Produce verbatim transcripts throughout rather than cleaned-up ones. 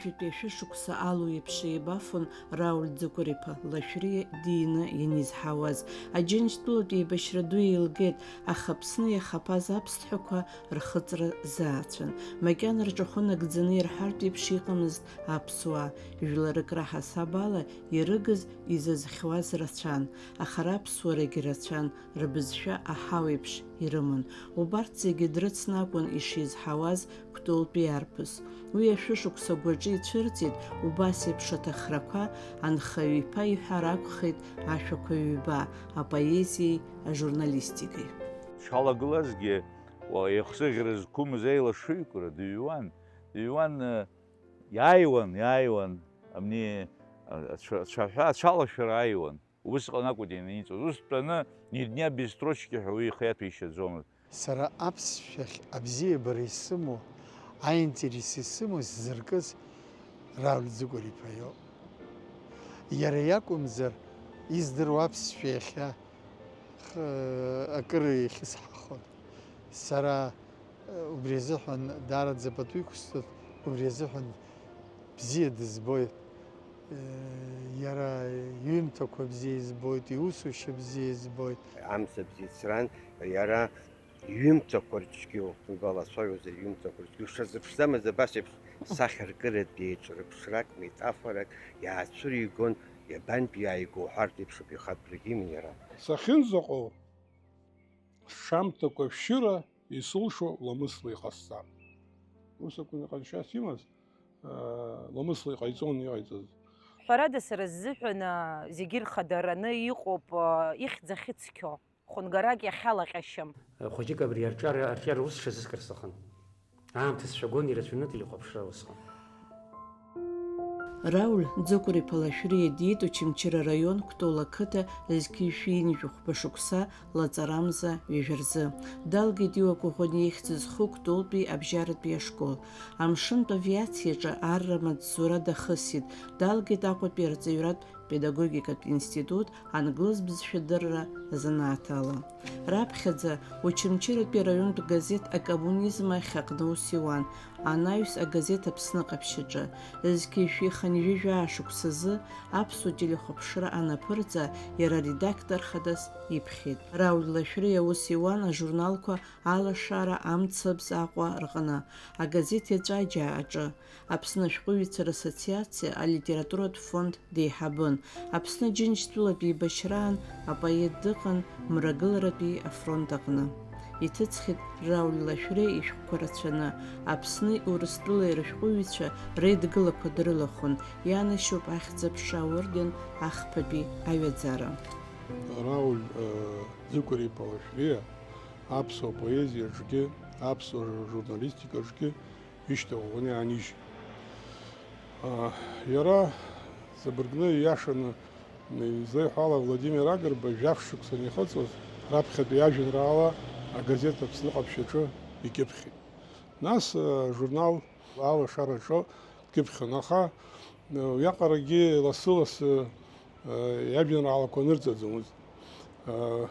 Ҩажәи шәышықәса алу еиԥш еибафон Рауль Ӡыкәыр-иԥа Лашәриа диины ианизҳауаз. Аџьынџьтәылатә еибашьра ду еилгеит, аха Аԥсны иахаԥаз аԥсҭҳәақәа рхыҵра заацәан. Макьана рҿахәы нагӡаны ирҳартә еиԥш иҟамызт аԥсуаа. Жәларык раҳасаб ала ирыгыз, изазхьуаз рацәан, аха раԥсуарагьы рацәан, рыбызшәа аҳауеиԥш ирыман. Убарҭ зегьы дрыцны акәын ишизҳауаз Кәтолтәи арԥыс. Уи ашәышықәса агәаҿы ицәырҵит убас еиԥш аҭахрақәа, анхаҩ иԥа иҳәар акәхеит ашәақәа ҩба, апоезиеи ажурналистикеи. Дшалагылазгьы, уа, ихсыӷьра зқәымыз еилашыҩкра дыҩуан, дыҩуан, э, иааиуан, иааиуан, абни, а, ацәа-, ацәаҳәа, ацәалашәара ааиуан. Убысҟан акәын ианиҵоз. Ус дтәаны, ни дня без строчки ҳәа уи ихы иаҭәеишьаӡомызт. Сара аԥсшәахь абзиабара исымоу, аинтерес исымоу сзыркыз Рауль Ӡыкәыр-иԥа иоуп. Иара иакәымзар, издыруа аԥсшәа иахьа х-, акыр иахьысҳахон. Сара, э, убри азыҳәан даараӡа пату иқәсҵоит, убри азыҳәан бзиа дызбоит. Э, иара иҩымҭақәа бзиа избоит, иусушьа бзиа избоит. Амца бзиа цран, иара иҩымҭақәа рыцәгьоу, угәалацәажәозар, иҩымҭақәа рыцәгьоу, шазыԥшӡамыз абас еиԥш сахьаркыратә еиҿырԥшрак, метафорак иаацәыригон, иабантә иааигәоу ҳәартә еиԥшуп ихатәрагьы иман иара. Сахьынӡаҟоу, сшамҭақәа шәшьыра исылшо ламысла иҟасҵап. Ус акәын иҟазшьас имаз, аа, ламысла иҟаиҵон иҟаиҵаз. Ҳәарада, сара сзыҳәан, аа, зегьы рхадараны иҟоуп, аа, ихьӡ ахьыцқьо. Хәынгарак иахьалаҟьашьам. Хәыҷык абри арҿиара, арҿиара ус сҽазыскыр сҭахын. Аамҭа сшәагон ирацәаҩны ателехәаԥшра усҟан. Рауль Ӡыкәыр-иԥа Лашәриа диит Очамчыра араион Кәтол ақыҭа зқьи жәшәи ҩынҩажәи хәба шықәса лаҵарамза ҩажәа рзы. Далгеит иуа Коӷониа ихьӡ зху Кәтолтәи абжьаратәи ашкол. Амшынтә авиациаҿы арра маҵзура дахысит. Далгеит Аҟәатәи арҵаҩратә педагогикатә институт англыз бызшәа дырра азанааҭ ала. Раԥхьаӡа Очамчыратәи араионтә газеҭ Акоммунизм ахь аҟны аус иуан, анаҩс агазеҭ Аԥсны Ҟаԥшь аҿы. Зқьи жәшәи хынҩажәи жәаа шықәсазы аԥсуа телехәаԥшра анаԥырҵа, иара редактор хадас иԥхьеит. Рауль Лашәриа аус иуан ажурналқәа Алашара, Амцабз, Аҟәа рҟны, агазеҭ Еҵәаџьаа аҿы, Аԥсны ашәҟәыҩҩцәа рассоциациа алитературатә фонд деиҳабын. Аԥсны Џьынџьтәылатә еибашьраан апоет дыҟан Мрагыларатәи афронт аҟны. Иҭыҵхьеит Рауль Лашәриа ишәҟәқәа рацәаны, Аԥсни Урыстәылеи рышәҟәыҩҩцәа реидгылақәа дрылахәын, ианашьоуп Ахьӡ-аԥша аорден ахԥатәи аҩаӡара. Рауль, э, Ӡыкәыр-иԥа Лашәриа аԥсуа поезиаҿгьы, аԥсуа журналистикаҿгьы ишьҭа ӷәӷәаны иаанижь. Аа, иара ҵабыргны, ииашаны излеиҳәо ала, Владимир Агрба жәаф шықәса анихыҵуаз, раԥхьатәи иажәеинраала агазеҭ Аԥсны Ҟаԥшь аҿы икьыԥхьит. Нас, аа, ажурнал Алашараҿы дкьыԥхьын, аха, э, уиаҟарагьы лассы-лассы, э, иажәеинраалақәа нырҵаӡомызт. Э,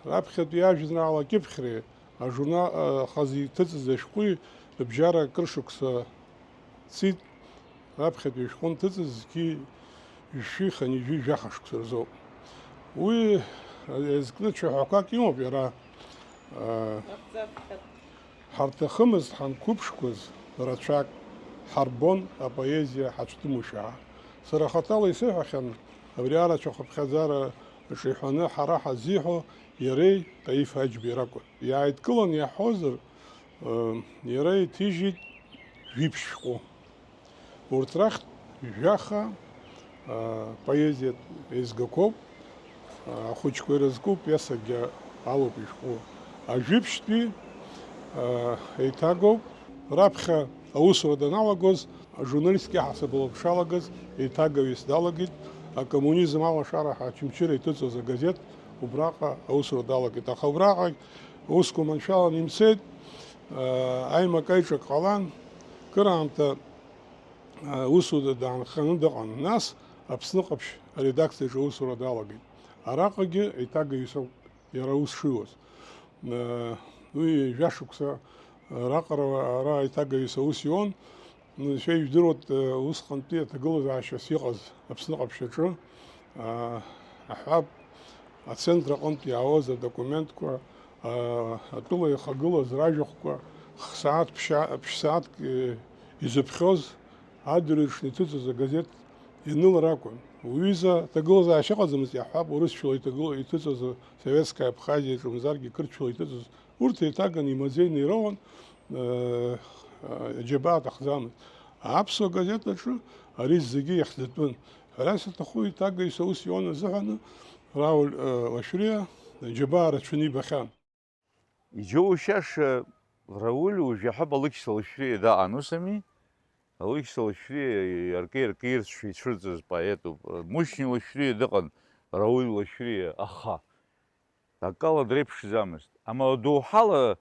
раԥхьатәи иажәеинраала акьыԥхьреи ажурнал, э, хазы иҭыҵыз ашәҟәи рыбжьара акыр шықәса ҵит, раԥхьатәи ашәҟәы анҭыҵыз зқьи жәшәи хынҩажәи жәаха шықәса рзоуп. Уи, э, иазкны цәаҳәақәак имоуп иара, э, Ҳарҭахымызт ҳанқәыԥшқәаз рацәак, ҳарбон апоезиа ҳацәтәымушәа ҳәа. Сара хаҭала исыҳәахьан, абри арацәа хыԥхьаӡара рҿы иҳәаны ҳара ҳазиҳәо иареи Таиф Аџьбеи ракәын. Иааидкыланы иаҳҳәозар, ы, иара иҭижьит жәиԥшь шәҟәы. Урҭ рахьтә жәаха, аа, поезиатә еизгақәоуп, аа, ахәыҷқәа ирызку пиесакгьы алоуп ишәҟәы. Ажәибжьтәи, аа, еиҭагоуп. Раԥхьа аусура даналагоз, ажурналистика иаҳасабала дшалагаз, еиҭагаҩыс далагеит, акоммунизм алашара ҳәа Очамчыра иҭыҵуаз агазеҭ убраҟа аусура далагеит. Аха убраҟагь аусқәа маншәаланы имцеит, аа, аимак-аиҿак ҟалан, кыраамҭа аусура даанханы дыҟан. Нас Аԥсны Ҟаԥшь аредакциаҿы аусура далагеит. Араҟагьы еиҭагаҩыс ауп иара аус шиуаз. Уи жәашықәса раҟара ара аиҭагаҩыс аус иуан. Шәа ижәдыруеит, усҟантәи аҭагылазаашьас иҟаз Аԥсны ҟаԥшьаҿы, аҳәап, ацентр аҟынтә иаауаз адокументқәа, атәыла ихагылаз ражәахәқәа, х-сааҭ, ԥшьа-, ԥшь-сааҭк, изыԥхьоз, адырҩаҽны иҭыҵыз агазеҭ ианылар акәын. Уҩыза аҭагылазаашьа ыҟаӡамызт, иаҳҳәап, урысшәала иҭагыла-, иҭыҵыз, Советская Абхазиа, ҿымзаргьы қырҭшәала иҭыҵыз, урҭ еиҭаганы имазеины ироуан, э, э, џьабаа аҭахӡамызт. Аԥсуа газеҭ аҿы ари зегьы иахьӡатәын. Ҳәарас аҭаху, еиҭагеи са ус ион азыҳәаны Рауль, э, Лашәриа џьабаа рацәаны ибахьан. Иџьоушьаша, Рауль уажә иаҳҳәап, Алықьса Лашәриа даҟан, ус ами? Алықьса Лашәриа иаркы-иаркы ирцәшәа ицәырҵыз поетуп. Мушьни Лашәриа дыҟан, Рауль Лашәриа, аха акала дреиԥшӡамызт. Амала доуҳала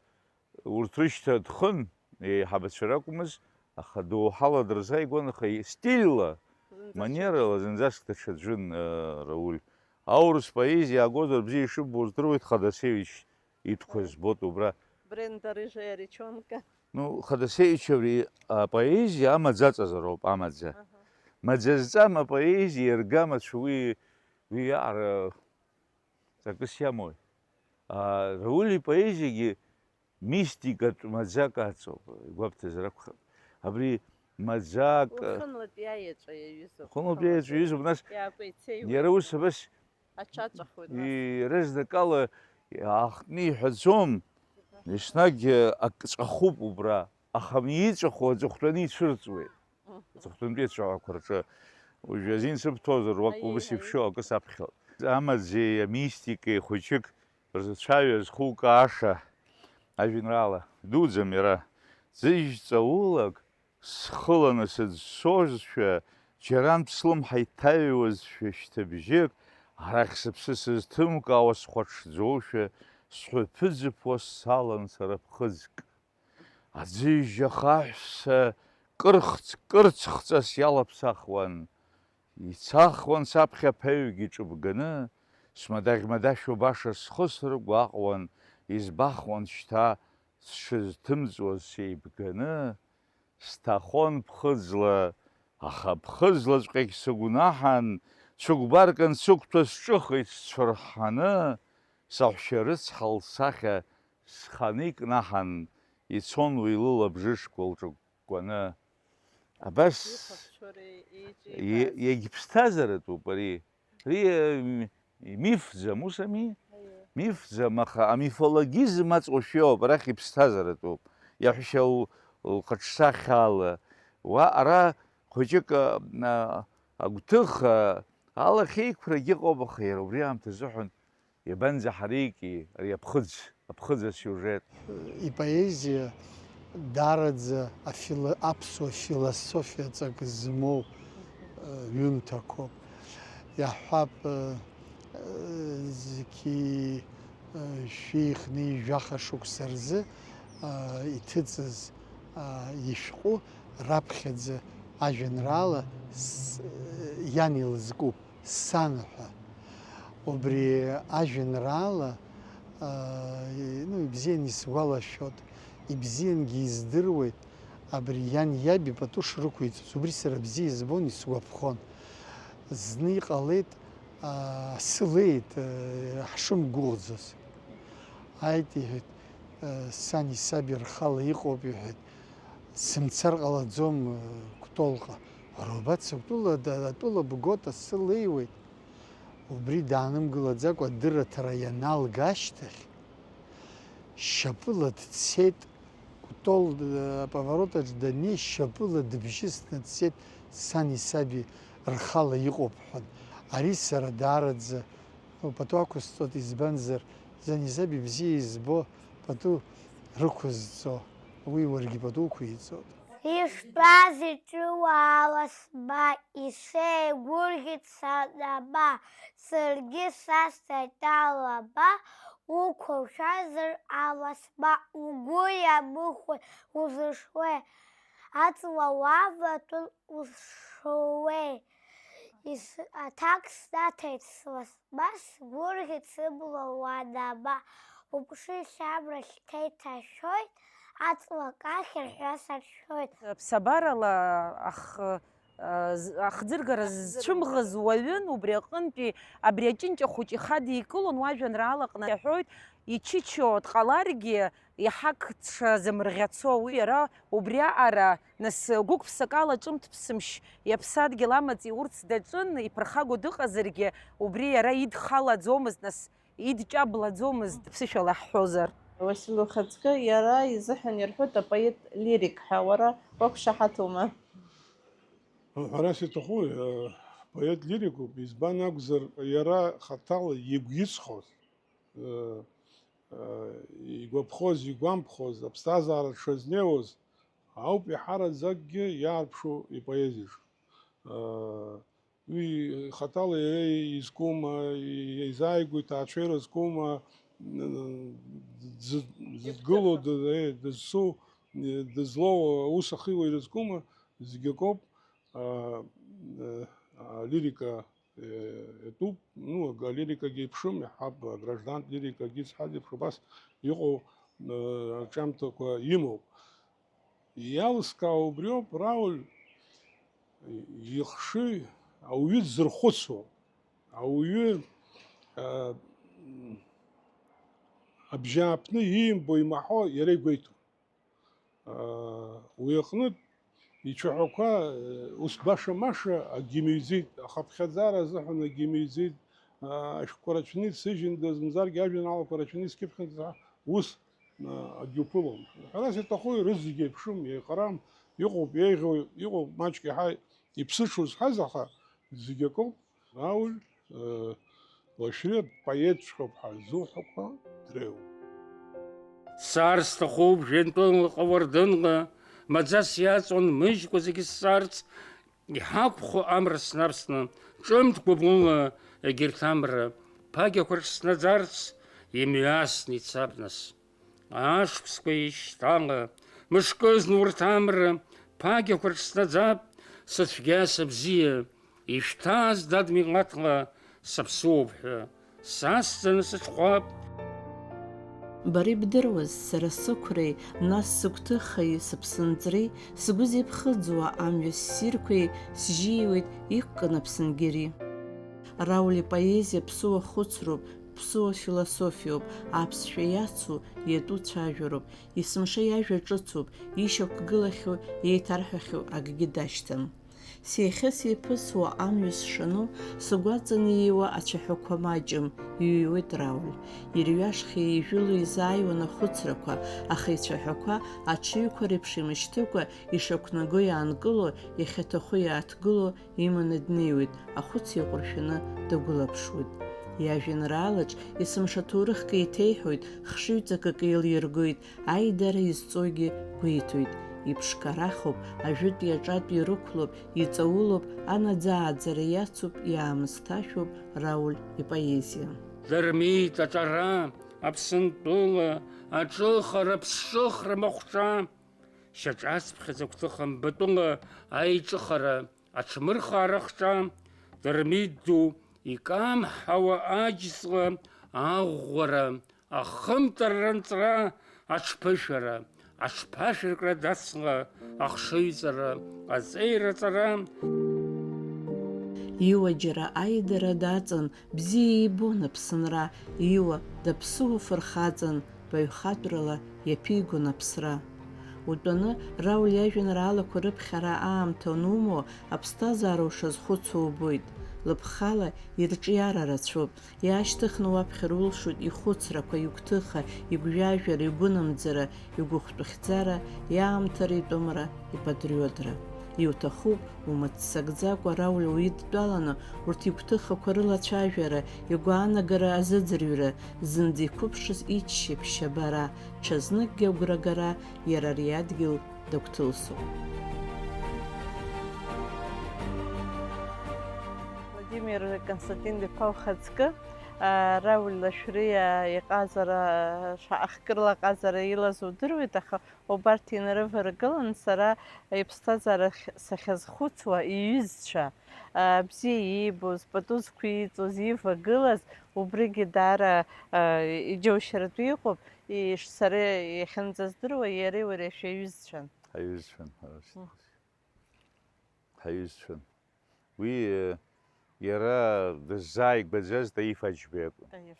урҭ рышьҭа дхын, еиҳабацәа ракәмыз, аха доуҳала дырзааигәан, аха стильла, зынӡаск манерала зынӡаск даҽаӡәын, э, Рауль. Аурыс поезиа иаагозар бзиа ишыббо здыруеит, Ходосевич итәқәа збоит убра. Бренда рыжая речонка. Ну, Ходосевич абри апоезиа амаӡаҵазароуп, амаӡа. Аҳа. Маӡа зҵам апоезиа иаргамацәа уи, уи иаҟара ҵакыс иамои? А, Рауль ипоезиагьы мистикатә маӡак аҵоуп, игәабҭазар акәхап. Абри маӡак, Уахынлатәи аеҵәа иаҩызоуп. Уахынлатәи аеҵәа иаҩызоуп, нас иаакәеицеиуеит. Иара ус абас Аҽаҵәахуеит нас. Иаразнакала аахтны иҳәаӡом, еснагь, э, ак ҵәахуп убра, аха миҵәаху аҵыхәтәаны ицәырҵуеит. Мгм. Аҵыхәтәантәи ацәаҳәақәа рҿы. Уажәы азин сыбҭозар, уак Аиеи, убас аиеи. Иԥшьоу акы саԥхьоит. Амаӡеи амистикеи хәыҷык рзы цәаҩа зхукааша ажәеинраала дуӡӡам иара. Ӡыжь ҵаулак схыланы сыӡсозшәа, џьарантә слымҳа иҭаҩуазшәа шьҭыбжьык, арахь сыԥсы сызҭымкаауа схәаҽӡошәа, сҳәыԥыӡыԥуа салан сара ԥхыӡк. Аӡыжь ахаҳәса кырхц-кырцхҵас иалаԥсахуан. Ицахуан саԥхьа аԥаҩгьы ҿыбганы, смадаӷь-мадашәо баша схы сыргәаҟуан, избахуан шьҭа сшызҭымҵуаз сеибганы. Сҭахон ԥхыӡла, аха ԥхыӡлаҵәҟьагь сыгәнаҳан, цәыкәбарк ансықәҭәа сҿыхеит сцәырҳаны, саҳәшьа рыцҳа лсахьа сханы икнаҳан, ицон уи лылабжышқәа лҿыкәкәаны. Абас Ихәаҽуара еиҿикааз. Иагьԥсҭазааратәуп ари. Ари, э, м-, мифӡам, ус ами? Аиеи. Мифӡам, аха амифологизм аҵҟәашәа иоуп, арахь иԥсҭазааратәуп. Иаҳәшьа л-, лхаҿсахьала, уа ара хәыҷык, а, а, агәҭыха, алахьеиқәрагьы ыҟоуп, аха иара убри аамҭазыҳәан иабанӡаҳарики ари аԥхыӡ, аԥхыӡ асиужет? Ипоезиа даараӡа афило-, аԥсуа философиа ҵак змоу, э, ҩымҭақәоуп. Иаҳҳәап, э, э, зқьи, э, шәи хнеи жәаха шықәса рзы, э, иҭыҵыз, э, ишәҟәы раԥхьаӡа ажәеинраала с-, э, иан илызкуп. Сан ҳәа. Убри ажәеинраала, аа, ну, ибзиан исгәалашәоит, ибзиангьы издыруеит, абри иан иаби пату шрықәиҵоз. Убри сара бзиа избон, исгәаԥхон. Зны иҟалеит, аа, асы леит, аа, ҳшымгәыӷӡоз. Ааит, иҳәеит, аа, сани саби рхала иҟоуп, иҳәеит. Сымцар ҟалаӡом, э, Кәтолҟа. Уара убац, атәыла, да-, атәыла бгоит, асы леиуеит. Убри даанымгылаӡакәа адырраҭара ианалга ашьҭахь, шьапыла дцеит. Кәтол, э, аповорот аҿы даннеи, шьапыла дыбжьысны дцеит, сани саби рхала иҟоуп ҳәан. Ари сара даараӡа, ну, пату ақәысҵоит, избанзар, сани саби бзиа избо, пату рықәызҵо, уи уаргьы пату уқәиҵоит. Иштәаз иҿыуа аласба, исеигәырӷьеит санаба, саргьы сасҭеит алаба, уқәушәазар аласба, угәы иамыхәеи узышуеи, аҵла уаватәын узшуеи? Ис-, аҭак снаҭеит сласба, сгәырӷьеит сыбла уанаба, уԥши сабрахь ҭеиҭашәоит, аҵла кахьыр ҳәа саршәоит. Ԥсабарала ах-, з-, ахӡыргара зцәымӷыз уаҩын, убри аҟынтәи абри аҷынҷа хәыҷ ихадикылон уажәеинраалаҟны иаҳәоит, ичычо дҟаларгьы, иҳақ дшазымырӷьацо, уи иара убриаҟара, нас, гәык-ԥсыкала ҿымҭ-ԥсымшь иаԥсадгьыл амаҵ иурц даҿын, иԥырхагоу дыҟазаргьы, убри иара идхалаӡомызт, нас, идҷаблаӡомызт, ԥсышәала ҳҳәозар. Уасил ухаҵкы иара изыҳәан ирҳәоит апоет лирик ҳәа, уара уақәшаҳаҭума? Ҳәарас иҭаху, э, поет лирикуп, избан акәзар, иара хаҭала игәы иҵхоз, э, э, игәаԥхоз, игәамԥхоз, аԥсҭазаара дшазнеиуаз ауп иаҳараӡакгьы иаарԥшу ипоезиаҿы. Э, уи хаҭала иара изкума, изааигәоу иҭаацәа ирызкума, дзы-, дзыдгылоу, д-, э, дызцу, э, дызлоу аус ахиуа ирызкума, зегь акоуп, а, э, алирика, э, иатәуп, ну, алирикагьы еиԥшым, иаҳҳәап, аграждантә лирикагьы ицҳаз еиԥш, убас иҟоу, э, арҿиамҭақәа имоуп. Иалыскаауа убриоуп, Рауль, ихшыҩ ауаҩы дзырхәыцуа, ауаҩы, а, абжьааԥны иимбо, имаҳәо иара игәеиҭо. А, уи аҟнытә ицәаҳәақәа, э, ус баша-маша акгьы мыҩӡеит, ахыԥхьаӡара азыҳәан акгьы мыҩӡеит, а, ашәҟәқәа рацәаны исыжьындаз, мамзаргьы ажәеинраалақәа рацәаны искьыԥхьындаз, ус, а, акгьы уԥылом. Ҳәарас иаҭаху, рызегьы еиԥшым, еиҟарам, иҟоуп еиӷьу, иҟоуп маҷк иаҳа иԥсыҽу зҳәаз, аха зегь акоуп. Рауль, э, Лашәриа дпоетҵәҟьоуп ҳәа зуҳәақәа дреиуоуп. Дцар сҭахуп жәантәыла ҟауардынла, маӡас иаҵоу нмыжькәа зегьы сцарц, иҳақәхо амра снавсны, ҿымҭ гәыбылны егьырҭ амра ԥагьақәа рыҽснаӡарц, имҩасны ицап нас. Ашықәсқәа еишьҭала, мышкызны урҭ амра ԥагьақәа рыҽснаӡап, сыцәгьа сыбзиа, ишәҭааз дад милаҭла саԥсуоуп ҳәа, сасҵаны сыҽхәап. Бара ибдыруаз, сара сықәреи, нас сыгәҭыхеи, сыԥсынҵреи, сгәы зеиԥхыӡуа амҩа ссирқәеи сжьиуеит иқәкын Аԥсынгьыри. Рауль ипоезиа ԥсуа хәыцроуп, ԥсуа философиоуп, аԥсшәа иацу, иатәу цәажәароуп, есымша иажәа ҿыцуп, ишьақәгылахьоу, еиҭарҳәахьоу акгьы дашьҭам. Сеихьа-сеиԥысуа амҩа сшану, сгәаҵан ииуа ацәаҳәақәа маҷым, иҩуеит Рауль. Ирҩашха еижәыло изааиуан ахәыцрақәа, аха ицәаҳәақәа аҽыҩқәа реиԥш имышьҭыкәа, ишақәнаго иаанкыло, иахьаҭаху иааҭгыло, иманы днеиуеит, ахәыц еиҟәыршәаны дагәылаԥшуеит. Иажәеинраалаҿ есымша ҭоурыхк еиҭеиҳәоит, хшыҩҵакык еилиргоит, аидара изҵогьы гәеиҭоит. Иԥшқарахуп, ажәытәи аҿатәи ирықәлоуп, иҵаулоуп, анаӡааӡара иацуп, иаамысҭашәоуп Рауль ипоезиа. Дырмит аҿара, Аԥсынтәыла аҿыхара, ԥсшыхра махәҿа, шьаҿацԥхьаӡа гәҭыха мбатәыла аиҿыхара, аҽмырхаара ахҿа, Дырмит ду икамҳауа аџьҵла аӷәӷәара, ахымтарра анҵра, аҽԥышәара, аҽԥашәыркра дацла, ахшыҩҵара, аҵеира аҵара. Иуа џьара аидара даҵан, бзиа ибон Аԥсынра, Иуа даԥсыуа фырхаҵан, баҩхатәрала иаԥигон аԥсра. Утәаны Рауль иажәеинраалақәа рыԥхьара аамҭа анумоу, аԥсҭазаара ушазхәыцуа убоит. Лыԥхала ирҿиара рацәоуп. Иаашьҭыхны уаԥхьар улшоит ихәыцрақәа, игәҭыха, игәжәажәара, игәынамӡара, игәыхәтәхьӡара, иаамҭара, итәымра, ипатриотра. Иуҭахуп, умыццакӡакәа Рауль уидтәаланы, урҭ игәҭыхақәа рылацәажәара, игәаанагара азыӡырҩра, зынӡа иқәыԥшыз иччаԥшь абара, ҽазныкгьы агәрагара иара ари адгьыл дагәҭылсуп. Владимир Константин-иԥа ухаҵкы, а, Рауль Лашәриа иҟазара, шаҟа хкырлаҟазара илаз удыруеит, аха убарҭ инарываргылан сара иԥсҭазаара сахьазхәыцуа иҩызцәа, а, бзиа иибоз, пату зқәиҵоз, ивагылаз, убригьы даара, а, иџьоушьаратәы иҟоуп. Иш-, сара иахьынӡаздыруа, иареи уареи шәаҩызцәан. Ҳаҩызцәан, ҳара шьҭахь. Ҳаҩызцәан. Уи, э, иара дыззааигәаӡаз Таиф Аџьба иакәын. Таиф.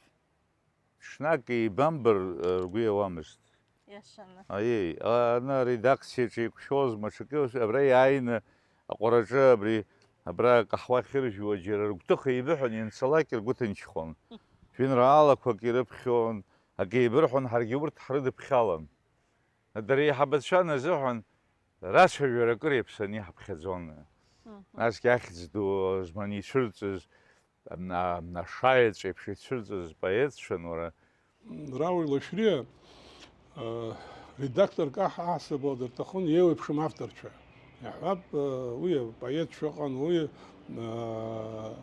Ҽнак еибамбар, э, ргәы иауамызт. Иашаны. Аиеи, а, ана аредакциаҿы еиқәшәозма, ҽакы, абра иааины аҟәараҿы абри, абра акаҳуа ахьыржәуа џьара рыгәҭыха еибыҳәан ианцалак ргәы ҭынчхон. Жәеинраалақәак ирыԥхьон, акы еибырҳәон, ҳаргьы урҭ ҳрыдыԥхьалан. Дара еиҳабацәан азыҳәан, рацәажәара акыр иаԥсаны иҳаԥхьаӡон. Мгм. Насгьы ахьӡ ду Озман ицәырҵыз, ана-, Анашаеҵә еиԥш ицәырҵыз поетцәан уара. Рауль Лашәриа, а, редакторк аҳ-, аҳасабала дырҭахын еиуеиԥшым авторцәа. Иаҳҳәап, а, уи апоетцәа ыҟан, уи, а,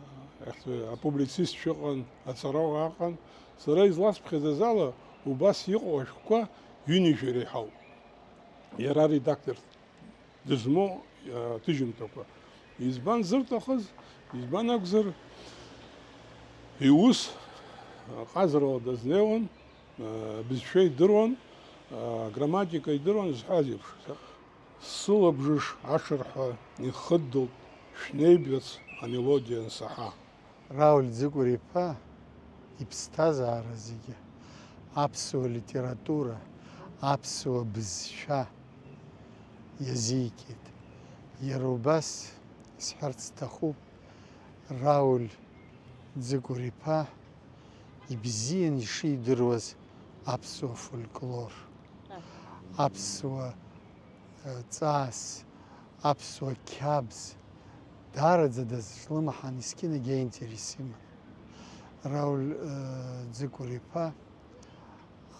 ахьӡ-, апублицистцәа ыҟан, аҵарауаа ыҟан. Сара изласԥхьаӡаз ала, убас иҟоу ашәҟәқәа ҩынҩажәа иреиҳауп. Иара аредактор дызмоу, а, аҭыжьымҭақәа. Избан зырҭахыз, избан акәзар, иус, а, ҟазарала дазнеиуан, а, бызшәа идыруан, а, грамматика идыруан, зҳәаз еиԥш. Сылабжыш ашырҳәа ихыддылт шәнеибҩац амелодиа ансаҳа. Рауль Ӡыкәыр-иԥа иԥсҭазаара зегьы аԥсуа литература, аԥсуа бызшәа иазикит. Иара убас исҳәарц сҭахуп, Рауль Ӡыкәыр-иԥа ибзиан ишидыруаз аԥсуа фольклор, аҳ, аԥсуа, э, ҵас, аԥсуа қьабз, даараӡа дазҿлымҳан, есқьынагьы аинтерес иман. Рауль, э, Ӡыкәыр-иԥа,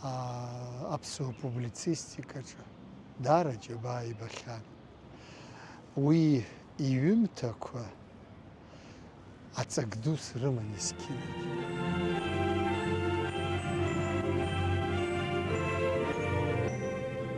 аа, аԥсуа публицистикаҿы даара џьабаа ибахьан. Уи иҩымҭақәа аҵак дус рыман есқьынагь.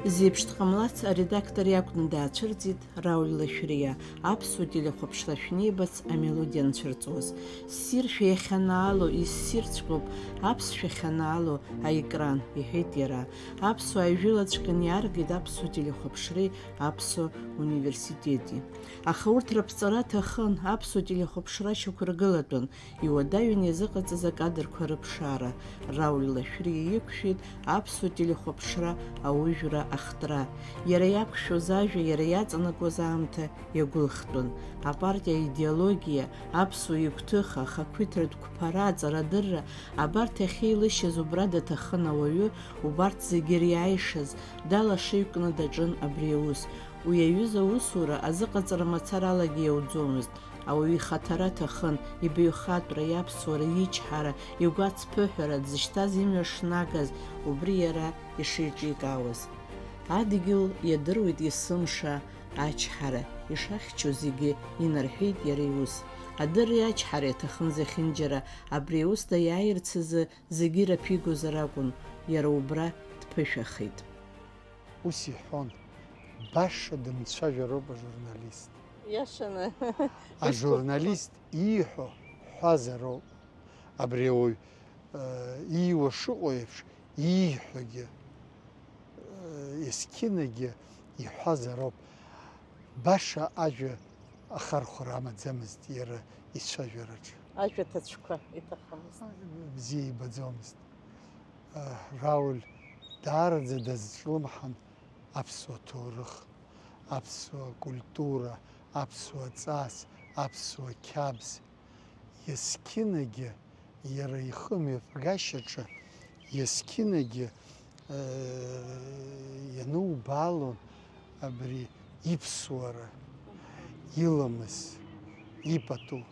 Зеиԥш дҟамлац аредактор иакәны даацәырҵит Рауль Лашәриа, аԥсуа телехәаԥшра шәнеибац амелодиа анцәырҵуаз. Ссиршәа иахьанаало, иссирҵәҟьоуп аԥсшәа ахьанаало аекран, иҳәеит иара. Аԥсуаа ижәылаҵәҟьаны иааргеит аԥсуа телехәаԥшреи аԥсуа университети. Аха урҭ раԥҵара аҭахын, аԥсуа телехәаԥшра шьақәыргылатәын, иуадаҩын иазыҟаҵаз акадрқәа рыԥшаара. Рауль Лашәриа иқәшәеит аԥсуа телехәаԥшра аужәра ахтра. Иара иақәшәоз ажәа, иара иаҵанакуаз аамҭа иагәылхтәын. Апартиа аидеологиа, аԥсуа игәҭыха, ахақәиҭратә қәԥара, аҵарадырра, абарҭ ахьеилышьыз убра даҭахын ауаҩы, убарҭ зегьы ириааишаз, далашыҩкны даҿын абри аус. Уи аҩыза аусура азыҟаҵара мацаралагьы иауӡомызт. Ауаҩы ихаҭара аҭахын, ибаҩхатәра, иаԥсуара, ичҳара, игәацԥыҳәара, дзышьҭаз имҩа шнагаз, убри иара ишеиҿикаауаз. Адгьыл иадыруеит есымша ачҳара, ишахьчо зегьы инарҳәеит иара иус. Адырреи ачҳареи аҭахын зехьынџьара, абри аус даиааирц азы зегьы ираԥигозар акәын, иара убра дԥышәахеит. Ус иҳәон, баша дымцәажәароуп ажурналист. Иашаны. Ажурналист ииҳәо ҳәазароуп. Абри ауаҩ, э, ииуа шыҟоу еиԥш, ииҳәогьы, э, есқьынагьы иҳәазароуп. Баша ажәа ахархәара амаӡамызт иара ицәажәараҿы. Ажәа ҭацәқәа иҭахымызт. Бзиа ибаӡомызт. Рауль даараӡа дазҿлымҳан аԥсуа ҭоурых, аԥсуа культура, аԥсуа ҵас, аԥсуа қьабз. Есқьынагьы иара ихы мҩаԥгашьаҿы, есқьынагьы, э, ианубаалон абри иԥсуара, иламыс, ипату.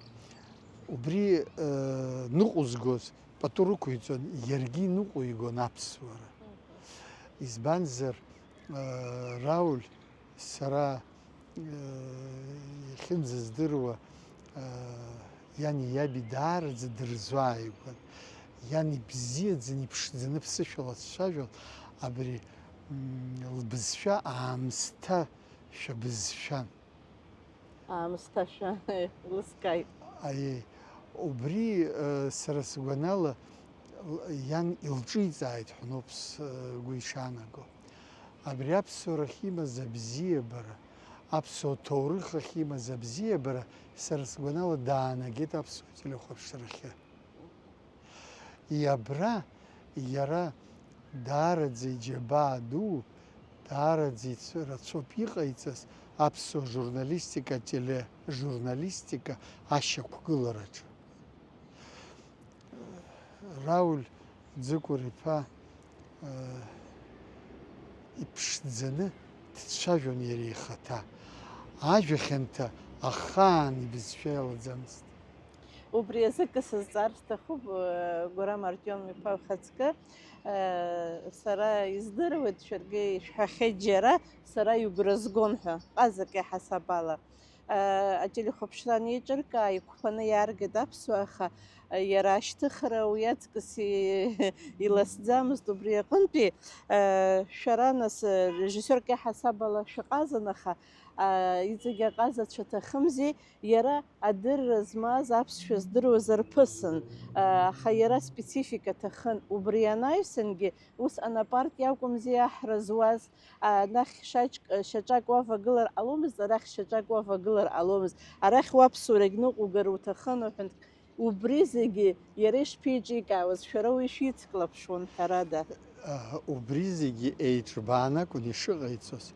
Убри, э, ныҟәызгоз пату рықәиҵон, иаргьы иныҟәигон аԥсуара. Избанзар, э, Рауль сара, э, иахьынӡаздыруа, э, иани иаби даараӡа дырзааигәан. Иан ибзиаӡаны, иԥшӡаны ԥсышәала дцәажәон, абри, м, лбызшәа аамсҭашәа бызшәан. Аамсҭашәа еилыскааит. Аиеи, убри, э, сара сгәанала, Иан илҿиҵааит ҳәа ауп сгәы ишаанаго. Абри аԥсуарахь имаз абзиабара, аԥсуа ҭоурыхахь имаз абзиабара, сара сгәанала, даанагеит аԥсуа телехәаԥшрахьы. Иабра иара даараӡа иџьабаа ду, даараӡа ицәа-, рацәоуп иҟаиҵаз аԥсуа журналистика, атележурналистика ашьақәгылараҿы. Рауль Ӡыкәыр-иԥа, э, иԥшӡаны дцәажәон иара ихаҭа. Ажәа хьанҭа ахаан ибызшәа иалаӡамызт. Убри азы акы сызҵаар сҭахуп, э, Гәарам Артиом-иԥа, ухаҵкы. Э, сара издыруеит, шәаргьы ишәҳәахьеит џьара, сара игәра згон ҳәа, ҟазак иаҳасаб ала. Э, ателехәаԥшра анеиҿыркаа, иқәԥаны иааргеит аԥсуаа, аха, э, иара ашьҭыхра уи аҵкыс и-, иласӡамызт, убри аҟынтәи, э, шәара, нас, э, режиссиорк иаҳасаб ала шәаҟазан, аха, э, иҵегь аҟазацәа аҭахымзи, иара адырра змаз аԥсшәа здыруаз арԥысын, э, аха иара специфика аҭахын, убри анаҩсангьы усҟан апарт иакәымзи аҳра зуаз, анахь шьаҿк-, шьаҿак уавагылар ҟаломызт, арахь шьаҿак уавагылар ҟаломызт, арахь уаԥсуарагь ныҟәугар уҭахын уҳәан, убри зегьы иара ишԥеиҿикаауаз, шәара уи шәицклаԥшуан, ҳәарада. Убри зегьы еиҿбаан акәын ишыҟаиҵоз.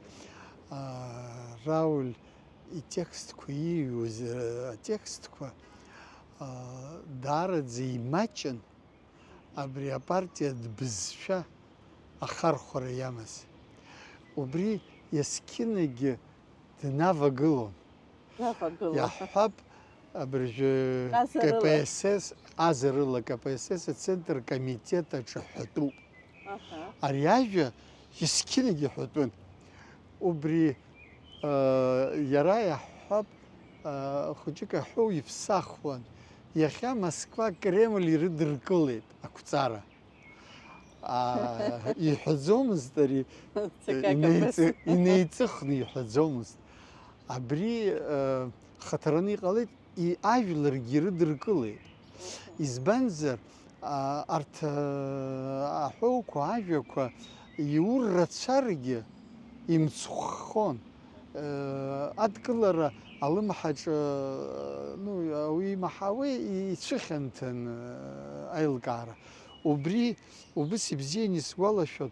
Рауль итекстқәа ииҩуаз, атекстқәа, даараӡа имаҷын. Абри апартиатә бызшәа ахархәара иамаз. Убри есқьынагьы днавагылон. Днавагылон. Иаҳҳәап, абыржәы Ҟазарыла. К П С С, ҟазарыла К П С С ацентр комитет аҿы ҳәатәуп. Аҳа. Ари ажәа есқьынагьы ҳәатәын. Убри, э, иара иаҳҳәап, э, хәыҷык аҳәоу иԥсахуан. Иахьа Москва Кремль ирыдыркылеит ақәҵара. Аа, иҳәаӡомызт ари, Ц К К П С. инеиҵы-, инеиҵыхны иҳәаӡомызт. Абри, э, хаҭараны иҟалеит, и-, ажәларгьы ирыдыркылеит. Избанзар, а, арҭ, а, аҳәоуқәа, ажәақәа иур рацәаргьы имцхәхон. Э, адкылара алымҳаҿы, ну, уи имаҳауеи, ицәыхьанҭан, э, аилкаара. Убри, убыс ибзиан исгәалашәоит,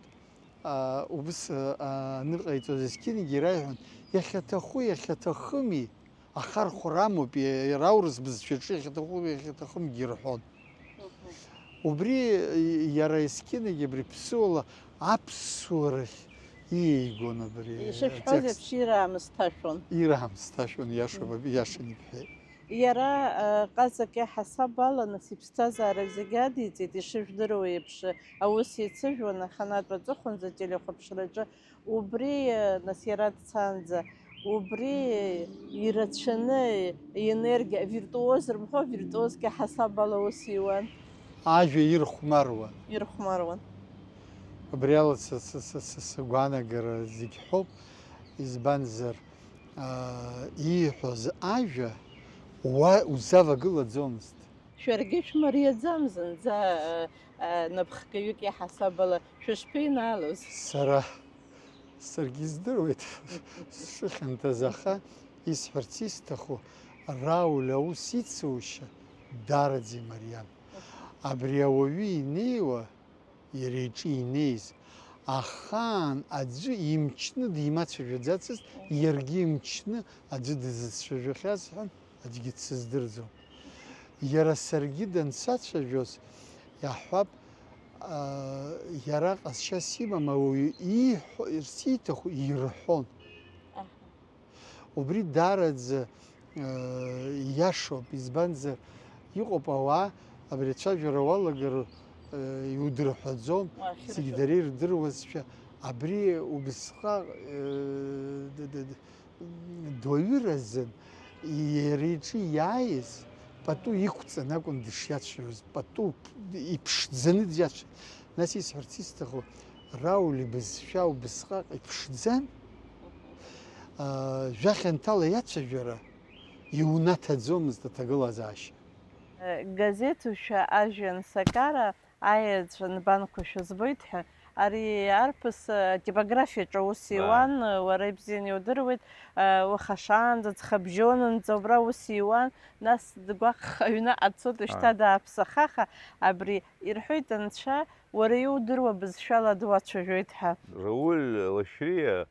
а, убыс, а, аныҟаиҵоз есқьынагьы ираиҳәон, иахьаҭаху, иахьаҭахыми, ахархәара амоуп, иа-, иара аурыс бызшәаҿы иахьаҭаху, иахьаҭахымгьы ирҳәон. Мгм. Убри, и-, иара есқьынагьы абри ԥсыуала аԥсуарахь иеигон абри Ишышәҳәаз атекст. Еиԥш, ираамысҭашәон. Ираамысҭашәон, иашоуп, иашан ибҳәеит. Иара, э, ҟазак иаҳасаб ала, нас, иԥсҭазаара зегьы адиҵеит, ишыжәдыруа еиԥш, аус еицыжәуан аханатә аҵыхәанӡа ателехәаԥшраҿы. Убри, э, нас, иара дцаанӡа, убри ирацәаны, иенергиа, виртуоз рымҳәо, виртуозк иаҳасаб ала аус иуан. Ажәа ирхәмаруан. Ирхәмаруан. Убри ала са, са, са, са, сгәаанагара зегь ҳәоуп, избанзар, аа, ииҳәоз ажәа уа узавагылаӡомызт. Шәаргьы шәмариаӡам зынӡа, а, а, напхгаҩык иаҳасаб ала шәышԥеинаалоз? Сара, саргьы издыруеит сшыхьанҭаз, аха исҳәарц исҭаху, Рауль аус ицушьа даараӡа имариан. Абри ауаҩы инеиуа, иара иҿы инеиз, ахаан аӡәы имчны димацәажәаӡацызт, иаргьы имчны аӡәы дызцәажәахьаз ҳәан аӡәгьы дсыздырӡом. Иара саргьы дансацәажәоз, иаҳҳәап, аа, иара ҟазшьас имам, ауаҩы ииҳәарц ииҭаху ирҳәон. Аҳа. Убри даараӡа, э, иашоуп, избанзар, иҟоуп ауаа, абри ацәажәара уалагар, э, иудырҳәаӡом, уахьырҳәо. Зегь дара ирдыруазшәа, абри убысҟак, э, д-, д-, д-, дуаҩыразын, иара иҿы иааиз пату иқәҵан акәын дышиацәажәоз, пату иԥшӡаны диацәажәон. Нас исҳәарц исҭаху, Рауль ибызшәа убысҟак иԥшӡан, аа, жәа хьанҭала иацәажәара иунаҭаӡомызт аҭагылазаашьа. Газеҭушәа ажәҩан сакара Аеҵә нбанқәа шәызбоит ҳәа. Ари арԥыс, э, атипографиаҿы аус Ба. иуан, э, уара ибзианы иудыруеит, э, уаха шаанӡа, ҵхыбжьонынӡа убра аус иуан, нас дгәахха аҩныҟа дцоит, ушьҭа А. дааԥсахаха, абри ирҳәоит анцәа, уара иудыруа бызшәала дуацәажәоит ҳәа. Рауль Лашәриа,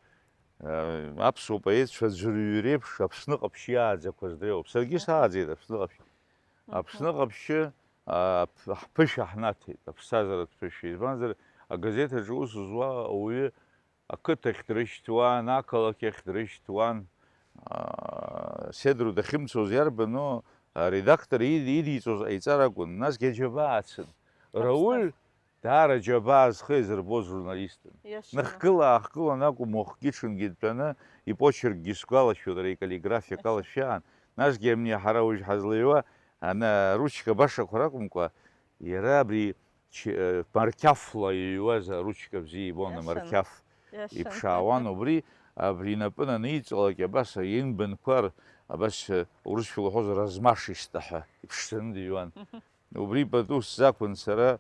э, аԥсуа поетцәа аӡәырҩы реиԥш Аԥсны ҟаԥшь иааӡақәаз дреиуоуп. Саргьы Аҳа. сааӡеит Аԥсны ҟаԥшь. Мгм. Аԥсны ҟаԥшьы, а, ҳԥышәа ҳнаҭеит, аԥсҭазааратә ԥышәа. Избанзар, агазеҭ аҿы аус зуа ауаҩы ақыҭахь дрышьҭуан, ақалақь ахь дрышьҭуан. Аа, Седру дахьымцоз иарбану, аредактор ид-, идиҵоз ҟаиҵар акәын, насгьы аџьабаа ацын. Рауль Аԥсҭаз- даара џьабаа зхы иазырбоз журналистын. Иашаны. Ныхгыла-аахгылан акәым, уахгьы-ҽынгьы дтәаны ипочеркгьы сгәалашәоит, иара икаллиграфиа Иашаны. акалашәаан. Насгьы абни ҳара уажә ҳазлаҩуа ана-, аручка башақәа ракәымкәа, иара абри Ч-, э, марқьафла иҩуаз аручка бзиа ибон, Иашан. амарқьаф Иашан. иԥшаауан, убри, абри инапы наниҵалак, абас инбанқәа р-, абас, э, урысшәа лҳәоз, размашиста ҳәа иԥшӡаны дыҩуан. Убри пату сзақәын сара,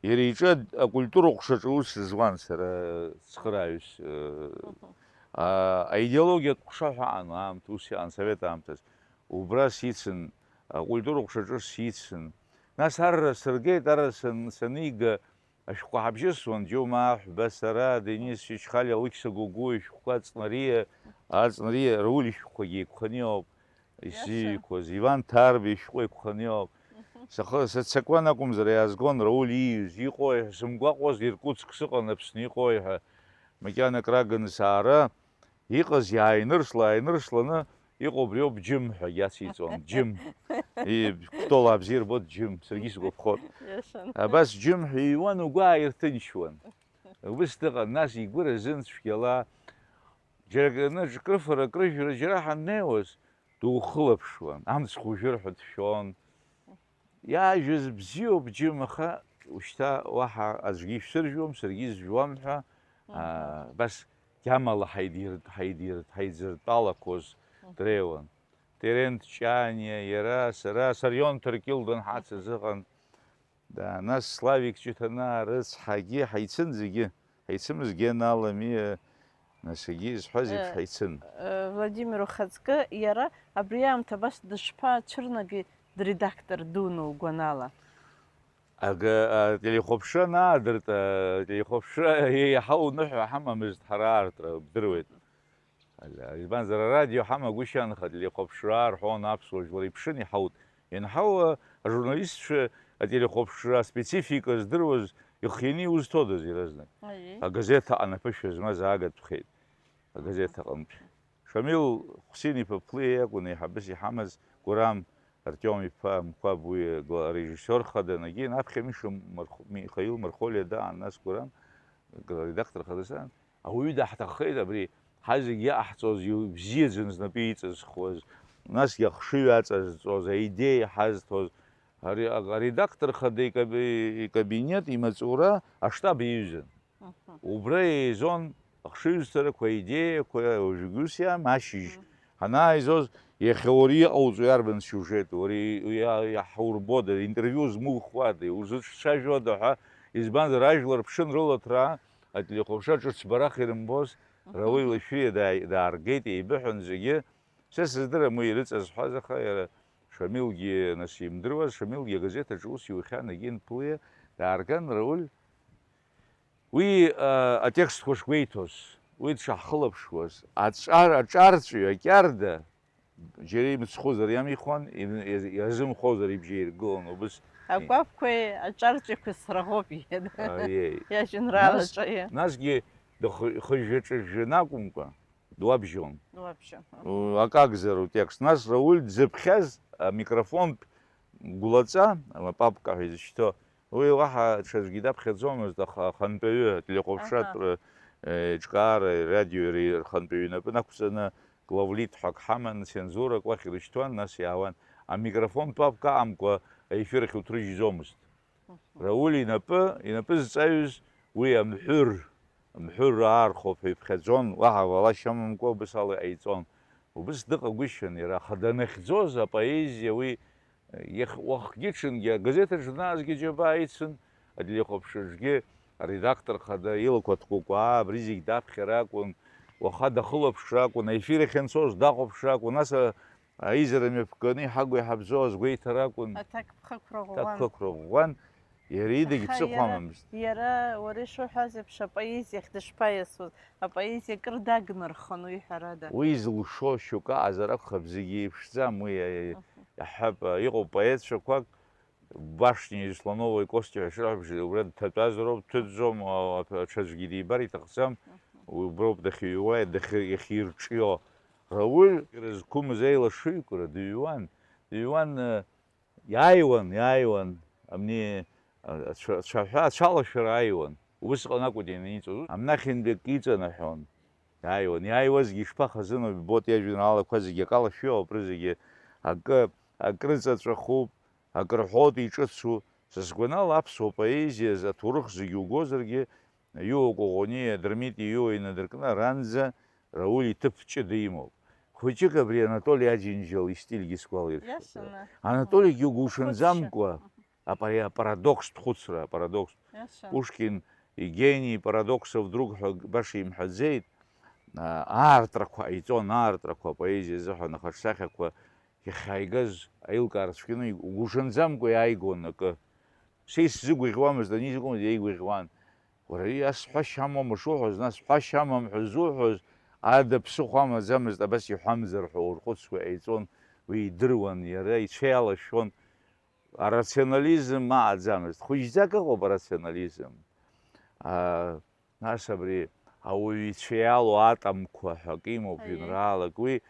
иара иҿы акультура ҟәшаҿы аус зуан сара, цхырааҩыс, э, Мгм. а, аидеологиатә ҟәша ҳәа аан, аамҭа ус иаан, совет аамҭаз. Убра сицын, акультура ҟәшаҿы сицын. Нас арра сыргеит, арра сан-, санига, ашәҟәқәа ҳабжьысуан, Џьома Аҳәба, сара, Денис Чачхалиа, Алықьса Гогәуа ишәҟәқәа, Аҵнариа, Аҵнариа, Рауль ишәҟәқәагьы еиқәханы иоуп исзыҩқәаз, Иван Ҭарба ишәҟәы еиқәханы иоуп. Мгм. Сахы-, сыццакуан акәымзар, иаазгон Рауль ииҩыз, иҟои ҳәа, сымгәаҟуаз, Иркутск сыҟан, Аԥсны иҟои ҳәа, макьана акраганы саара, Иҟаз иааинырсла-ааинырсланы иҟоу убриоуп Џьым ҳәагьы ациҵон, Џьым. И, Кәтол абзиа ирбоит Џьым, саргьы сгәаԥхоит. Иашан. Абас Џьым ҳәа иҩуан, угәы ааирҭынчуан. Убыс дыҟан, нас игәы разын цәгьала. Џьара акы, ныҽ крыфара, крыжәра џьара ҳаннеиуаз, духылаԥшуан, амцхә ужәыр ҳәа дшәон. Иаажәыз бзиоуп, Џьым, аха ушьҭа уаҳа аӡәгьы ишәсыржәуам, саргьы изжәуам ҳәа, Мгм. аа, абас гьамала ҳаидир-, ҳаидир-, ҳаидзыртәалақәоз Мгм. дреиуан. Терент Ҷаниа, иара, сара, Сарион Ҭыркьыл данҳацыз ыҟан. Да, нас Славик Ҷыҭанаа рыцҳагьы ҳаицын зегьы. Ҳаицымыз Гена Аламиа, нас егьи изҳәаз еиԥш Э, ҳаицын. э, Владимир ухаҵкы, иара абри аамҭа абас дышԥацәырнаги, дредактор дуны угәанала? Ага, ателехәаԥшра анаадырт, ателехәаԥшра еиҳау ныҳәа ҳамамызт ҳара аартра, бдыруеит. Избанзар, арадио ҳамагәышьан, аха ателехәаԥшра рҳәон, аԥсуа жәлар иԥшын, иҳаут. Ианҳауа, ажурналистцәа ателехәаԥшра аспецифика здыруаз ихианы иузҭодаз иаразнак? Аиеи. Агазеҭ аҟны аԥышәа змаз аагатәхеит. Агазеҭ аҟынтә. Шамил Хәсин-иԥа Плиа иакәын еиҳабыс иҳамаз, Гәырам Артиом-иԥа Мқәаб уи агла-, арежиссиор хада, егьин аԥхьа Миша Марх-, Михаил Мархолиа даан, нас Гәырам, агла-, редактор хада сан. Ауаҩы даҳҭаххеит абри, ҳазегь иҟаҳҵоз, ибзиаӡаны знапы иҵызхуаз, насгьы ахшыҩ аҵазҵоз, аидеиа ҳазҭоз, ари, а-, аредактор хада икаби-, икабинет, имаҵура аштаб иҩызан. Мгм. Убра еизон ахшыҩзцарақәа, аидеиақәа, уажәгьы ус иаам, ашьыжь Мгм. ҳанааизоз, иахьа уара иҟауҵо иарбан сиужет, уара и-, иа-, иаҳаурбода, интервиу змухуада, узыцәцәажәода ҳәа, избанзар, ажәлар ԥшын рылаҭра, ателехәаԥшра ҿыц барах ирымбоз, Мгм. Рауль Лашәриа даа-, дааргеит, еибыҳәан зегьы. Сара сыздырам уи ирыҵазҳәаз, аха иара Шамилгьы, нас, имдыруаз, Шамилгьы агазеҭ аҿы ус иухьан, егьи Плиа даарган, Рауль, уи, а, атекстқәа шгәеиҭоз, уи дшаҳхылаԥшуаз, аҿар-, аҿарҵәҩы, акьарда, џьара имцхәызар иамихуан, им-, иаз-, иазымхозар ибжьы иргылон, убыс. Агәаԥқәеи аҿарҵәҩқәеи сраӷоуп, иҳәеит. Аиеи. Иажәеинраалаҿы, Нас, иа. насгьы дыхы-, хыжәжа-ҿыжәжаны акәымкәа, дуабжьон. Дуабжьон. У, акакзар утекст. Нас Рауль дзыԥхьаз амикрофонтә гәлаҵа, апапка ҳәа изышьҭоу, уи уаҳа ҽаӡәгьы даԥхьаӡомызт, аха ахантәаҩы, ателехәаԥшратә Аҳа. р-, еиҿкаара, радио ри-, рхантәаҩы инапы нақәҵаны, главлит ҳәа ак ҳаман, цензурак уахь ирышьҭуан, нас иаауан. Амикрофон папка амкәа аефир ахь уҭрыжьӡомызт. Мгм. Рауль инапы, инапы зҵаҩыз уи амҳәыр, амҳәыр аархоуп ҳәа иԥхьаӡон, уаҳа ҟалашьа амамкәа убыс ала иҟаиҵон. Убыс дыҟагәышьан иара, аха данахьӡоз апоезиа уи Иах-, уахгьы-ҽынгьы агазеҭ аҿы данаазгьы џьабаа ицын, Аҭелехәаԥшраҿгьы аредактор хада илақәа ҭкәыкәаа, абри зегь даԥхьар акәын, уаха дахылаԥшра акәын, аефир ахь анцоз дахәаԥшра акәын, нас а-, аизара мҩаԥганы иҳагу иҳабзоу азгәеиҭар акәын. Аҭакԥхықәра ӷәӷәан. Аҭакԥхықәра ӷәӷәан, иара идагь Аха иара, ԥсыхәамамызт. Иара, уара ишуҳәаз еиԥш, апоезиахь дышԥаиасуаз? Апоезиа кыр дагны рхон, уи ҳәарада. Уи зылшо шьоук аҟазар акәхап, зегьы еиԥшӡам, уи, а, Мгм. иаҳҳәап, а, иҟоуп поетцәақәак, Башни Слоновой Костя ҳәа шырҳәо, убра дҭатәазароуп, дҭыҵӡом, а, аҽаӡәгьы дибар иҭахӡам, Мгм. уброуп дахьыҩуа, дахьы-, иахьирҿио. Рауль ирызқәымыз аилашыҩкра дыҩуан, дыҩуан, а, иааиуан, иааиуан, абни, а, ацәа-, ацәаҳәа, ацәалашәара ааиуан. Убысҟан акәын ианиҵоз. Амнахьынтәи акы иҵанаҳәон. Иааиуан. Иааиуазгьы ишԥахазыноу, иббоит иажәеинраалақәа зегьы акалашәа иоуп, рызегьы акы, акрыҵаҵәахуп, акрыҳәоит иҿыцу. Са сгәанала, аԥсуа поезиазы аҭоурых зегьы угозаргьы, Иуа Коӷониа, Дырмит Иуа инадыркны аранӡа Рауль иҭыԥ ҷыда имоуп. Хәыҷык абри Анатоли Аџьынџьал истильгьы сгәалаиршәоит. Иашаны. Анатолигьы угәушанӡамкәа, Хәыцшьа. Апари-, апарадокстә хәыцра, апарадокстә. Иашаны. Пушкин, игений парадоксов друг ҳәа баша имҳәаӡеит. А, аартрақәа ҟаиҵон, аартрақәа, апоезиа азыҳәан ахаҿсахьақәа иахьааигаз аилкаара цәгьаны угәушанӡамкәа иааигон акы. Са исзыгәаӷьуамызт, ани изыҟамыз иеигәаӷьуан. Уара, иа сҳәашьа амоума шуҳәоз, нас ҳәашьа амам ҳәа зуҳәоз, ада ԥсыхәа амаӡамызт, абас иҳәамзар ҳәа урхәыцуа еиҵон, уи идыруан, иара ицәа иалашәон. Арационализм аҟаӡамызт. Хәыҷӡак ыҟоуп арационализм. А, нас абри ауаҩы ицәа иалоу атомқәа ҳәа акы имоуп, Аиеи. Жәеинраалак. Уи,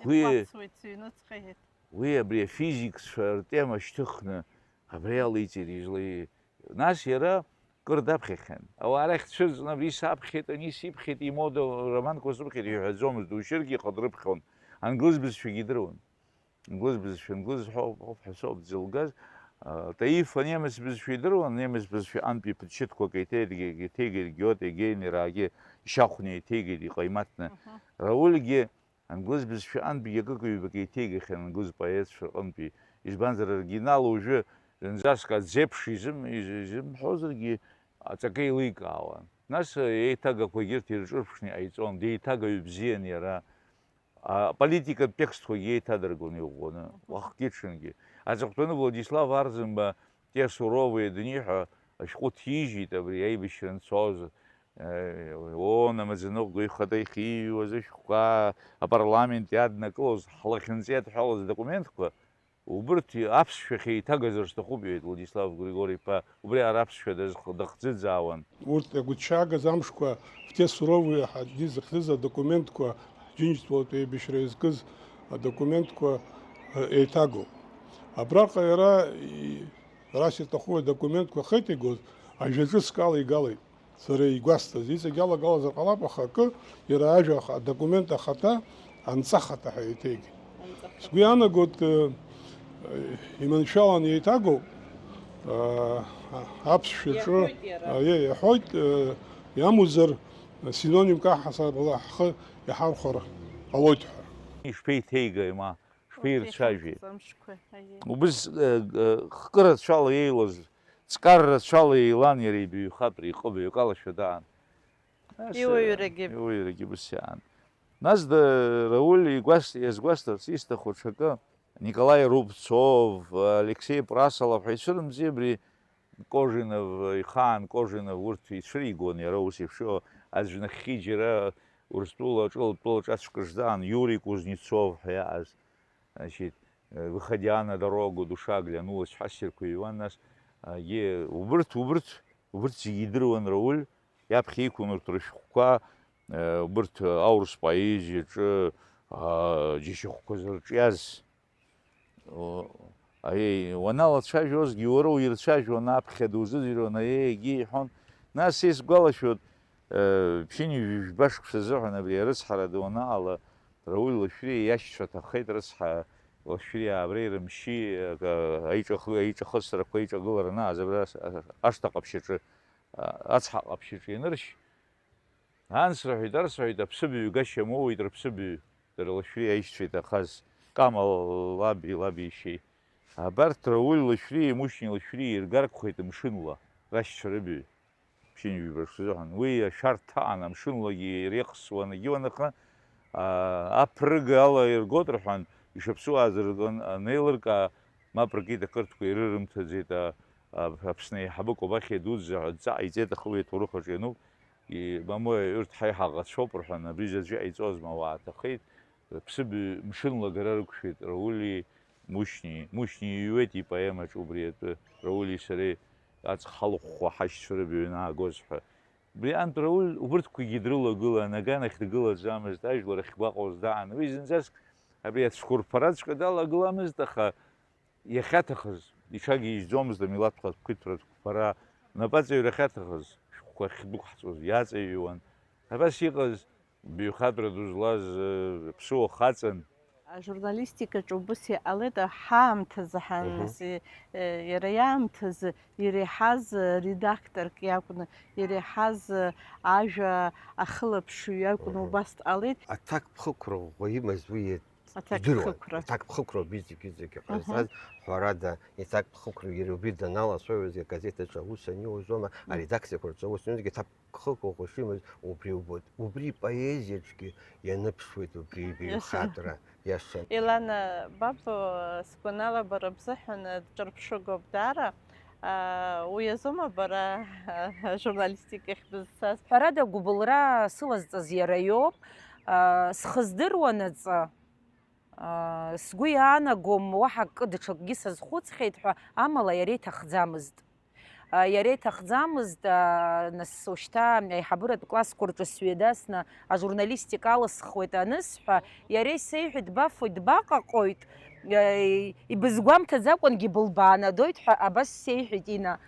уи, Ихәацуеит, сыҩныҵҟа иҳәеит. Уи абри афизикцәа ртема шьҭыхны абри алеиҵеит излеи-, нас иара кыр даԥхьахьан. Ауаа рахь дцәырҵны, абри саԥхьеит, ани сиԥхьеит, имода романқәа сыԥхьеит иҳәаӡомызт, душьыргьы ихы дрыԥхьон, англыз бызшәагьы идыруан. Англыз бызшәа, англыз ҳәа ауп ҳәа соуп дзылгаз. А, Таиф анемец бызшәа идыруан, немец бызшәа антәи ԥыҭшьыҭқәак еиҭеигеит, еиҭеигеит Гиоте, Гейнераагьы ишьахәны еиҭеигеит иҟаимаҭны. Мгм. Раульгьы англыз бызшәа антәи акык-ҩбак еиҭеигахьан англыз поетцәа рҟынтәи. Избанзар, оригинал уажәы зынӡаск аӡеиԥш изым-, из-, изымҳәозаргьы, аҵакы еиликаауан. Нас еиҭагақәагьы ирҭ ирҿырԥшны иҟаиҵон, деиҭагаҩ бзиан иара. Аполитикатә текстқәагьы еиҭадыргон иӷәӷәаны, Мгм. Уахгьы-ҽынгьы. Аҵыхәтәаны Владислав Арӡынба Те Суровые дни ҳәа ашәҟәы ҭижьит абри аибашьра анцоз. Э, о, амаӡаныҟәгаҩ ихаҭа ихиҩуаз ашәҟәқәа апарламент иаднакылоз, ҳлахьынҵа иадҳәалоз адокументқәа, убырҭ аԥсшәахь еиҭагазар сҭахуп, иҳәеит Владислав Григори-иԥа, убри ара аԥсшәа дазх-, дахӡыӡаауан. Урҭ агәыҭшьаагаз амшқәа Те Суровые ҳәа дизыхьӡыз адокументқәа, ҳџьынџьтәылатә еибашьра иазкыз адокументқәа, э, еиҭагоуп. Абраҟа иара, и-, ара сиҭаху адокументқәа ахеиҭагоз ажәа ҿыцк ала игалеит. Сара игәасҭаз, иҵегь алагалазар ҟалап, аха акы, иара ажәа аха-, адокумент ахаҭа, анҵахаҭа ҳәа еиҭеигеит. Анҵахаҭа. Сгәы иаанагоит, э, э, иманшәалан еиҭагоуп, э, аԥсшәаҿы, Иаҳәоит иара. Аиеи, иаҳәоит, э, иамуӡар, синоним каҳасабала ҳхы иҳархәар ҟалоит ҳәа. Ишԥеиҭеигаи, ма, шԥеирцәажәеи? Убыс, э, э, хкы рацәала еилаз, ҵкар рацәала еилан иара ибаҩхатәра, иҟыбаҩ акалашәа даан. Нас, э, Иуаҩрагьы. Иуаҩрагьы убыс иаан. Нас да, Рауль игәас-, иазгәасҭарц исҭаху ҽакы, Николаи Рубцов, Алексеи Прасолов ҳәа ицәырымзи абри Кожинов, ихаан Кожинов, урҭ ицәыригон иара ус еиԥш иҟоу аӡә нахьхьи џьара Урыстәыла аҿы лтәыла ҿацәкыждаан, Иури Кузнецов ҳәа иааз, значит, э, выходя на дорогу, душа глянулась, ҳассирқәа иҩуан, нас, а, е-, убырҭ, убырҭ, убырҭ зегьы идыруан Рауль, иаԥхьа иқәын урҭ рышәҟәқәа, э, убырҭ аурыс поезиаҿы, а, џьашьахәқәа зырҿиаз. О, аиеи, уаналацәажәозгьы, уара уирцәажәон, аԥхьа дузыӡырҩуан, аиеи, егьи иҳәон. Нас исгәалашәоит, э, ԥшьынҩажәи жәба шықәса азыҳәан абри арыцҳара ду анаҟала, Рауль Лашәриа иашьцәа ҭаххеит, рыцҳа Лашәриа абра ирымшьи, акы, аиҿахы-, аиҿахысрақәа, аиҿагылара анааз абра ас-, а-, ашҭа ҟаԥшьаҿы, а-, ацҳа ҟаԥшьаҿы ианыршь, Анс рҳәеит, арс рҳәеит, аԥсыбаҩ гашьа моуеит рыԥсыбаҩ, дара Лашәриа аишьцәа иҭахаз, Кама лаби, лаби ишьеи. Абарҭ Рауль Лашәриеи Мушьни Лашәриеи иргаргхеит мшынла. Башьцәа рыбаҩ, ԥшьынҩажәи жәаба шықәса азыҳәан. Уи ашәарҭа аан, амшынлагьы иреихсуан, егьи уаныхны, аа, аԥрыга ала иргоит рҳәан, ишаԥсуааз рган анеилыркаа, мап ркит, ақырҭқәа ирырымҭаӡеит, а, а, Аԥсны аиҳабы Кобахьиа дуӡӡа ҳәа адҵа ҟаиҵеит, аха уи аҭоурых аҿы иануп. И-, мамои, урҭ ҳаиҳа аӷацәоуп рҳәан, абри заҵәы иҟаиҵозма, ауаа ҭахеит. Ԥсыбаҩ мшынла агара рықәшәеит Раули Мушьни. Мушьни иҩуеит ипоемаҿ убри атәы, Раули сареи аҵх ҳалыхәхәа ҳашьцәа рыбаҩ анаагоз ҳәа. Убри аантә Рауль убырҭқәагьы дрылагылан, аганахь дгылаӡамызт, ажәлар ахьгәаҟуаз даан. Уи зынӡаск абри ацәқәырԥараҵәҟьа далагыламызт, аха иахьаҭахыз, иҽагьежьӡомызт амилаҭ хатә қәиҭратә қәԥара, напаҵаҩра ахьаҭахыз, шәҟәқәа ахьдәықәҳҵоз иаҵаҩуан. Абас иҟаз баҩхатәра ду злаз, э, ԥсуа хаҵан. Ажурналистикаҿы убыс иҟалеит, ҳаамҭазы ҳаннас, Мгм. э, иара иаамҭазы иреиҳаз, э, редакторк иакәны, иреиҳаз, э, ажәа ахылаԥшҩы иакәны Мгм. убас дҟалеит. Аҭакԥхықәра ӷәӷәа имаз уи Аҭакԥхықәра. Идыруан. Аҭакԥхықәра убри зегьы-зегьы Мгм. ҟазҵаз, ҳәарада, иҭакԥхықәра иара убри даналацәажәоз, агазеҭ аҿы аус аниуазома, Мгм. аредакциақәа рҿы аус аниуазгьы, аҭакԥхықәра ӷәӷәа шимаз убри убоит. Убри ипоезиаҿгьы ианыԥшуеит, убри Иашан. Ибаҩхатәра, иашан. Елана Бабо, сгәанала, бара бзыҳәан дҿырԥшыгоуп даара. А, уи азоума бара ажурналистика иахьбызцаз? Ҳәарада, агәыбылра сылазҵаз иара иоуп. А, схы здыруанаҵы, аа, сгәы иаанагом, уаҳа акы даҽакгьы сазхәыцхьеит ҳәа, амала иара иҭахӡамызт. Аа, иара иҭахӡамызт, аа, нас ушьҭа аиҳабыратә классқәа рҿы сҩеидасны ажурналистика алысхуеит анысҳәа, иара исеиҳәеит, дбафоит, дбаҟаҟоит, аа, ибызгәамҭаӡакәангьы былбаанадоит ҳәа абас сеиҳәеит, Ина.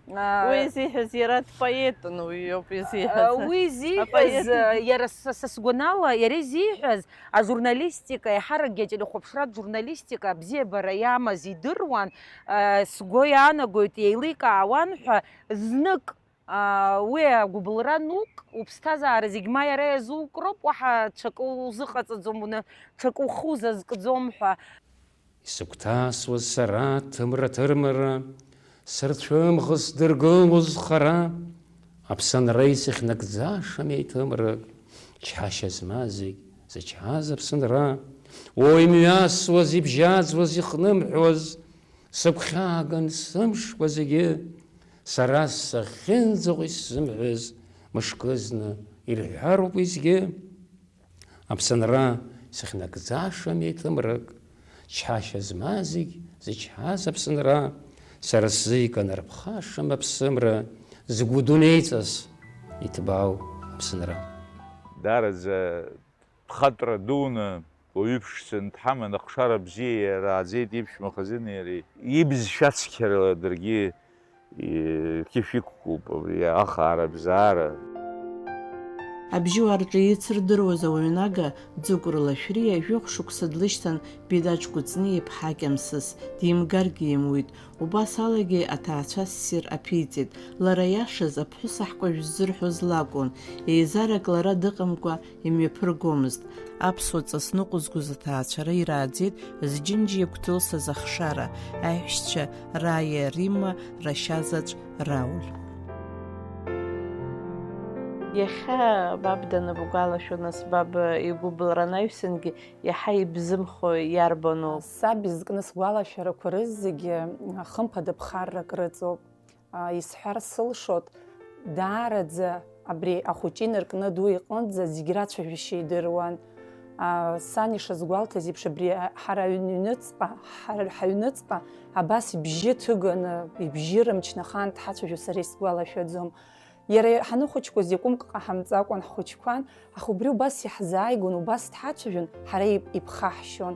Аа, уи изиҳәаз иара дпоетын, уи иоуп изиҳәаз. Уи изиҳәаз, Апоет. Иара са, са сгәанала, иара изиҳәаз, ажурналистика, еиҳаракгьы ателехәаԥшратә журналистика абзиабара иамаз идыруан, а, сгәы иаанагоит, еиликаауан ҳәа, знык, а, уи агәыбылра анук, уԥсҭазаара зегь ма иара иазукроуп, уаҳа ҽакы узыҟаҵаӡом, уны-, ҽакы ухы узазкӡом ҳәа. Исыгәҭасуаз сара ҭымра-ҭырмра, сырцәымӷ сдыргылоз хара, аԥсынра исыхьнагӡаша меи ҭымрак, чҳашьа змаз зегь зычҳаз Аԥсынра, уа имҩасуаз, ибжьаӡуаз, ихнымҳәуаз, сыгәхьааган сымшқәа зегьы, сара сахьынӡаҟоу исзымҳәаз, мышкызны ирҳәароуп уеизгьы. Аԥсынра сыхьнагӡашам еиҭымрак, чҳашьа змаз зегь зычҳаз Аԥсынра, сара сзы иканарԥхашам аԥсымра, згәы дунеиҵас иҭбаау Аԥсынра. Даараӡа ԥхатәра дуны, уаҩы ԥшӡаны дҳаман, ахшара бзиа иара ааӡеит иԥшәма хазына иареи. Ибз шәацқьарала даргьы Иқьышә иқәкуп абри ахаара бзаара. Абжьуаа рҿы еицырдыруаз ауаҩнага Ӡыкәыр Лашәриа жәохә шықәса длышьҭан Бидаҿ Кәыҵниа иԥҳа Кьамсыс, димгаргьы имуит, убас алагьы аҭаацәа ссир аԥиҵеит, лара иашаз аԥҳәыс аҳкәажә ззырҳәоз лакәын, еизарак лара дыҟамкәа имҩаԥыргомызт. Аԥсуа ҵас ныҟәызгоз аҭаацәара ирааӡеит Зџьынџьиа гәҭылсыз ахшара, аиҳәшьцәа Раиа Римма, Рашьазаҵә Рауль. Иахьа баб даныбгәалашәо, нас баб игәыбылра анаҩсангьы иаҳа ибзымхо иарбану? Саб изкны сгәалашәарақәа рызегьы, хымԥада, ԥхаррак рыҵоуп. А, исҳәар сылшоит, даараӡа абри ахәыҷы инаркны аду иҟынӡа зегь рацәажәашьа идыруан. А, сан ишазгәалҭаз еиԥш, абри, а, ҳара аҩныҵҟа, ҳара ҳаҩныҵҟа абас ибжьы ҭыганы, ибжьы рымчны ахаан дҳацәажәо сара исгәалашәаӡом. Иара ҳаныхәыҷқәаз иакәымкәа ҳамҵакәан ҳхәыҷқәан, аха убри убас иаҳзааигәан, убас дҳацәажәон, ҳара иб-, иԥхаҳшьон.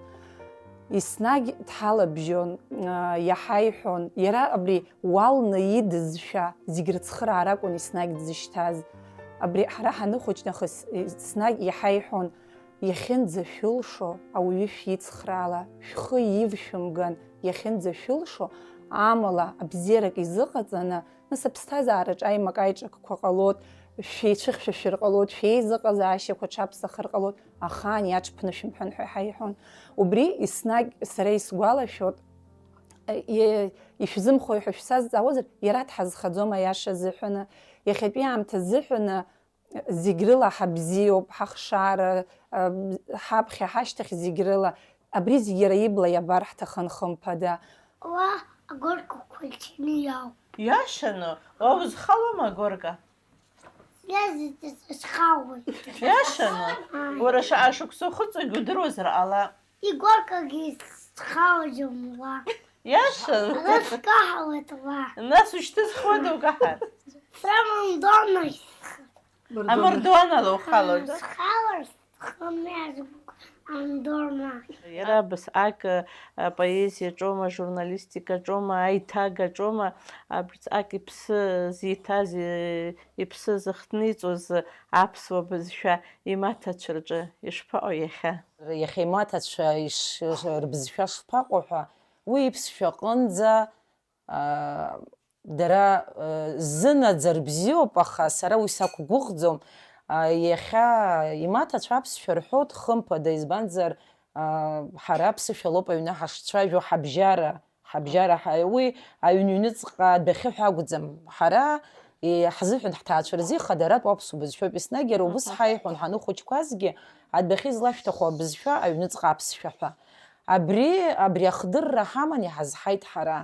Еснагь дҳалабжьон, аа, иаҳаиҳәон, иара абри уал наидызшәа, зегь рыцхыраара акәын еснагь дзышьҭаз. Абри ҳара ҳаныхәыҷ нахыс, еснагь иаҳаиҳәон, иахьынӡашәылшо ауаҩы шәицхраала, шәхы ившәымган, иахьынӡашәылшо, амала абзиарак изыҟаҵаны, нас аԥсҭазаараҿ аимак-аиҿакқәа ҟалоит, шәеицәыхьшәашәар ҟалоит, шәеизыҟазаашьақәа ҽаԥсахыр ҟалоит. Ахаан иаҽԥнышәымҳәан ҳәа иҳаиҳәон. Убри еснагь сара исгәалашәоит, Е, ишәзымхои ҳәа шәсазҵаауазар, иара дҳазхаӡом, аиаша азыҳәаны. Иахьатәи аамҭа азыҳәаны зегь рыла ҳабзиоуп, ҳахшара, ҳаԥхьа, ҳашьҭахь зегь рыла. Абри зегь иара ибла иабар ҳҭахын, хымԥада. Уа агоркақәа рҭины иауп. Иашаны, уа узхалома агорка? Иазыҵәыҵәыҵәхауеит. Иашаны? Ааи. Уара шаҟа шықәса ухыҵуагь удыруазар ҟалап. Игоркагьы схаоӡом уа. Иашаны? Ара скаҳауеит уа. Нас ушьҭызхуада укаҳар? Сара Мардуана. Амардуанала ухалоит, да? Схалар, схымҩаӡоуп, Мардуана. Иара абасҟак, а, поезиаҿоума, журналистикаҿоума, аиҭагаҿоума, абасҟак иԥсы зиҭаз, и-, иԥсы зыхҭниҵоз аԥсуа бызшәа имаҭацәа рҿы ишԥаҟоу иахьа? Иахьа имаҭацәа иш-, рбызшәа шԥаҟоу ҳәа, уи иԥсшәа аҟынӡа, аа, дара, э, зынаӡар бзиоуп, аха сара уи сақәгәыӷӡом. А, иахьа имаҭацәа аԥсшәа рҳәоит, хымԥада, избанзар, а, ҳара аԥсышәа лоуп аҩны ҳашцәажәо, ҳабжьара, ҳабжьара ҳа-, уи аҩн ҩныҵҟа адәахьы ҳәа акәӡам. Ҳара, и-, ҳзыҳәан ҳҭаацәа рзы ихадаратәу аԥсуа бызшәоуп, еснагь иара убыс ҳаиҳәон ҳаныхәыҷқәазгьы, адәахьы излашәҭаху абызшәа аҩныҵҟа аԥсшәа ҳәа. Абри, абри ахдырра ҳаман иҳазҳаит ҳара.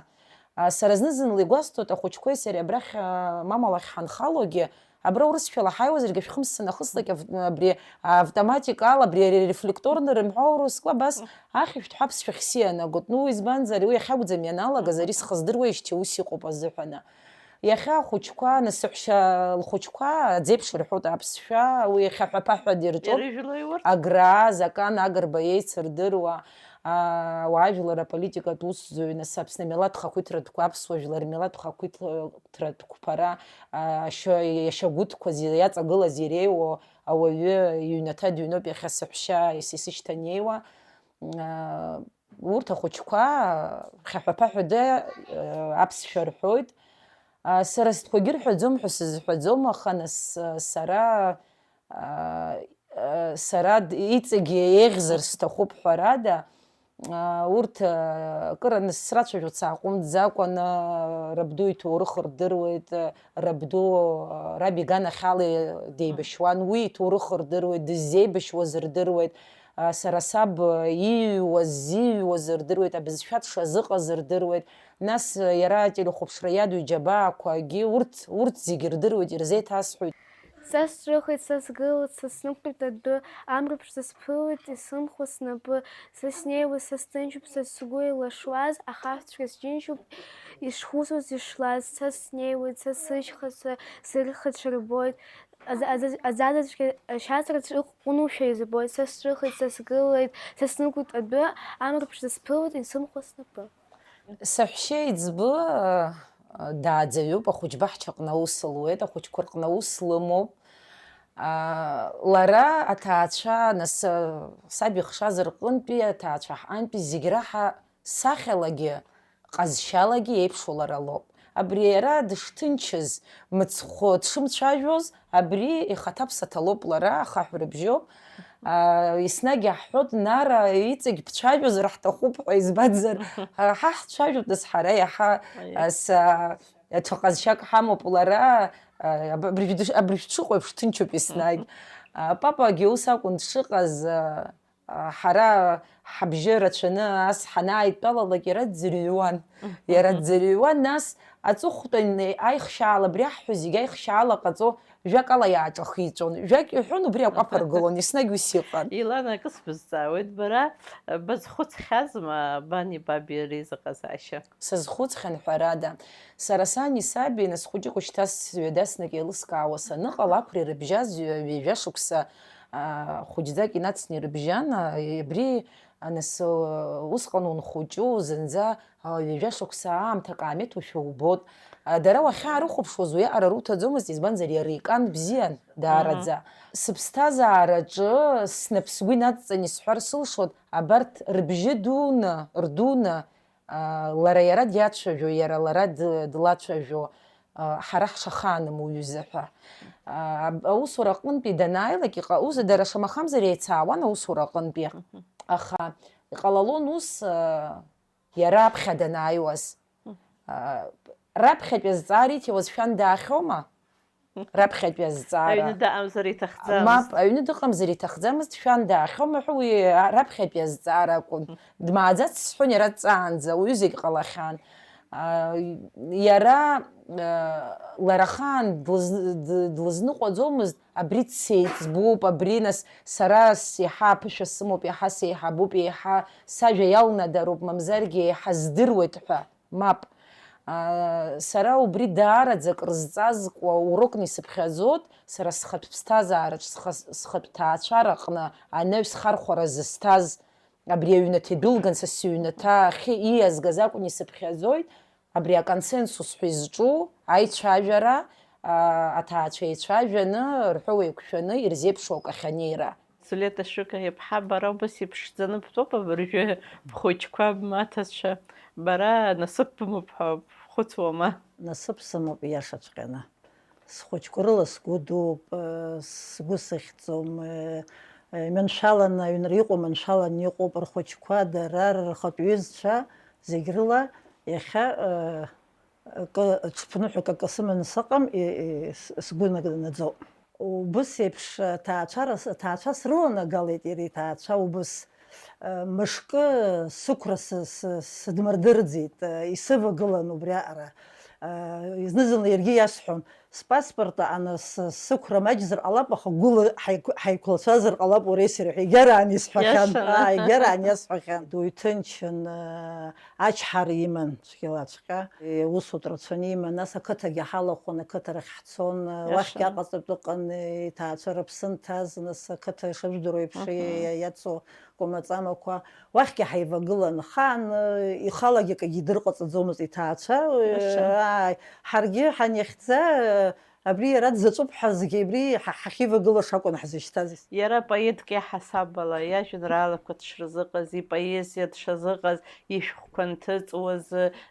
А, сара зны-зынла игәасҭоит, ахәыҷқәеи сареи абрахь, а, мама лахь ҳанхалогьы, абра урысшәала ҳаиуазаргьы, шәхы мсынахыслак, ав-, абри автоматикала, абри рефлекторны рымҳәо урысқәа абас ахьышәҭҳәа аԥсшәахь сианагоит. Ну, избанзар, уи иахьакәӡам ианалагаз, ари схы здыруеижьҭеи ус иҟоуп азыҳәаны. Иахьа ахәыҷқәа, нас саҳәшьа лхәыҷқәа, аӡеиԥш рҳәоит аԥсшәа, уи иахьа ҳәаԥаҳәа дирҿоуп. Иара ижәла иурҭ? Агра, Закан Агрба еицырдыруа, аа, ауаажәлар аполитикатә усзуҩ, нас Аԥсны амилаҭ хақәиҭратәқәа, аԥсуа жәлар рмилаҭ хақәиҭратә қәԥара, аа, ашьа-, иашьагәыҭқәа зи-, иаҵагылаз иреиуоу ауаҩы иҩнаҭа дыҩноуп иахьа саҳәшьа ис-, исышьҭанеиуа. Аа, урҭ ахәыҷқәа хьаҳәа-ԥаҳәада, э, аԥсшәа рҳәоит. А, сара стәқәагьы рҳәаӡом ҳәа сызҳәаӡом, аха нас, э, сара, а, э, сара д-, иҵегь еиӷьзар сҭахуп, ҳәарада. А, урҭ, э, акыраны срацәажәоит сааҟәымҵӡакәаны, рабду иҭоурых рдыруеит, рабду, э, раб иганахьала деибашьуан, уи иҭоурых рдыруеит, дыззеибашьуаз рдыруеит. А, сара саб, а, ииҩуаз, зиҩуаз рдыруеит, абызшәа дшазыҟаз рдыруеит, нас, а, иара ателехәаԥшра иаду иџьабаақәагьы, урҭ, урҭ зегьы рдыруеит, ирзеиҭасҳәоит. Са сҿыхеит, са сгылеит, са снықәтәеит адәы, амра ԥшӡа сԥылеит, исымхуа снапы, са снеиуеит, са сҭынчуп, са сгәы илашуаз, ахаҳәцәгьа сџьынџьуп, ишхәыцуаз, ишлаз, са снеиуеит, са сышьхацәа, сырхацәа рбоит, Аӡ-, аӡ-, аӡаӡаҵәҟьа ашьацраҿы ыҟәҟәынушәа избоит, са сҿыхеит, са сгылеит, са снықәтәеит адәы, амра ԥшӡа сԥылоит, исымхуа снапы. Саҳәшьа еиҵбы, э, дааӡаҩуп, ахәыҷбаҳчаҟны аус луеит, ахәыҷқәа рҟны аус лымоуп. А, лара аҭаацәа, нас, э, саб ихшаз рҟынтәи аҭаацәа ҳҟантәи зегь раҳа сахьалагьы, ҟазшьалагьы еиԥшу лара лоуп. Абри иара дышҭынчыз, мыцхәы дшымцәажәоз, абри ихаҭа ԥсаҭа лоуп лара, ахаҳә рыбжьоуп. Аа, еснагь иаҳҳәоит, Нара, иҵегь бцәажәозар ҳҭахуп ҳәа, избанзар, ҳа ҳцәажәоит, нас, ҳара иаҳа, Аиеи. ас, а, ҽа ҟазшьак ҳамоуп лара, а, аб-, абыржә дыш-, абыржә дшыҟоу еиԥш ҭынчуп еснагь. А, папагьы ус акәын дшыҟаз, а, Ҳара ҳабжьы рацәаны ас ҳанааидтәалалак, иара дӡырҩуан. Иара дӡырҩуан, нас аҵыхәтәан аихшьаала, абри аҳҳәо зегь аихшьаала ҟаҵо, жәакала иааҿахиҵәон, жәак иҳәон, убри акәаԥ аргылон, еснагь ус иҟан. Илана, акы сбызҵаауеит, бара базхәыцхьазма бани баби реизыҟазаашьа? Сазхәыцхьан, ҳәарада. Сара сани саби, нас, хәыҷык шьҭа сҩадасны еилыскаауа саныҟала, ақәра ирыбжьаз ҩажәа шықәса, аа, хәыҷӡак инацны ирыбжьан, аа, абри, а, нас, усҟан унхәыҷу, зынӡа, аа, ҩажәа шықәса аамҭа акаамеҭушәа убот. А, дара уахьаарыхәаԥшуаз уиаҟара руҭаӡомызт, избанзар, иара икан бзиан, даараӡа. Мгм. Сыԥсҭазаараҿы снап сгәы инадҵан исҳәар сылшоит, абарҭ рыбжьы дуны, рдуны, а, лара иара диацәажәо, иара лара д-, длацәажәо, а, ҳара ҳшахааныму уҩыза ҳәа. А, аб-, аусура аҟынтәи данааилак, иҟа-, ус, дара шамахамзар еицаауан аусура аҟынтәи. Мгм. Аха иҟалалон ус, а, иара аԥхьа данааиуаз. Мгм. А, раԥхьатәи азҵаара иҭиуаз шәан даахьоума? Раԥхьатәи азҵаара. Аҩны дыҟамзар иҭахӡамызт. Мап, аҩны дыҟамзар иҭахӡамызт, шәан даахьоума ҳәа уи, а, раԥхьатәи азҵаара акәын. Мгм. Дмааӡацт сҳәон иара дҵаанӡа, уаҩы зегь ҟалахьан. А, иара, а, лара ахаан длыз-, д-, длызныҟәаӡомызт, абри дцеит, збоуп, абри нас сара с-, еиҳа аԥышәа сымоуп, еиҳа сеиҳабуп, еиҳа сажәа иалнадароуп, мамзаргьы еиҳа здыруеит ҳәа. Мап. А, сара убри даараӡа акрызҵазкуа урокны исыԥхьаӡоит, сара схатә ԥсҭазаараҿ, сха-, схатә ҭаацәараҟны анаҩс хархәара зысҭаз, абри аҩнаҭа идәылган, са сыҩнаҭа ахьы ииазгаз акәын исыԥхьаӡоит, абри аконсенсус ҳәа изҿу аицәажәара, а, аҭаацәа еицәажәаны, рҳәоу еиқәшәаны ирзеиԥшу акы ахьанеира. Сулета Шука иԥҳа, бара убас иԥшӡаны бтәоуп абыржәы, бхәыҷқәа, бмаҭацәа, бара насыԥ бымоуп ҳәа бхәыцуама? Насыԥ сымоуп, иашаҵәҟьаны. Схәыҷқәа рыла сгәы дууп, э, сгәы сыхьӡом, э, э, маншәаланы аҩнра иҟоу, маншәаланы иҟоуп рхәыҷқәа, дара рхатә ҩызцәа, зегь рыла иахьа, э, акы, ҽԥныҳәак акы сыманы сыҟам, и-, и-, с-, сгәы нанаӡоуп. Убыс еиԥш, э, ҭаацәара с-, ҭаацәа срыланагалеит, иара иҭаацәа убыс, э, мышкы сықәра сы-, сы-, сыдмырдырӡеит, э, исывагылан убриаҟара. Э, зны-зынла иаргьы иасҳәон, спаспорт аҟны сы-, сықәра маҷзар ҟалап, аха гәыла ҳаиқә-, ҳаиқәлацәазар ҟалап уареи сареи ҳәа, егьараан исҳәахьан. Иашаны. Аа, егьараан иасҳәахьан. Дуҭынчын, э, ачҳара иман цәгьалаҵәҟьа. Иусутә рацәаны иман, нас ақыҭагьы ҳалахәын, ақыҭа рахь ҳцон, уахьгьы иашаны аҟаҵатә ыҟан, иҭаацәа рыԥсы нҭаз, нас ақыҭа ишажәдыруа еиԥш, мгм, иа-, иацу кәамаҵамақәа, уахьгьы ҳаивагылан, ахаан, ихалагьы акгьы дырҟаҵаӡомызт иҭаацәа, иашаны, ааи, ҳаргьы ҳаниахьӡа, Абри иара дзаҵәуп ҳәа зегьы абри ҳа-, ҳахьивагылаша акәын ҳзышьҭаз. Иара поетк иаҳасаб ала, иажәеинраалақәа дшырзыҟаз, ипоезиа дшазыҟаз, ишәҟәқәа анҭыҵуаз,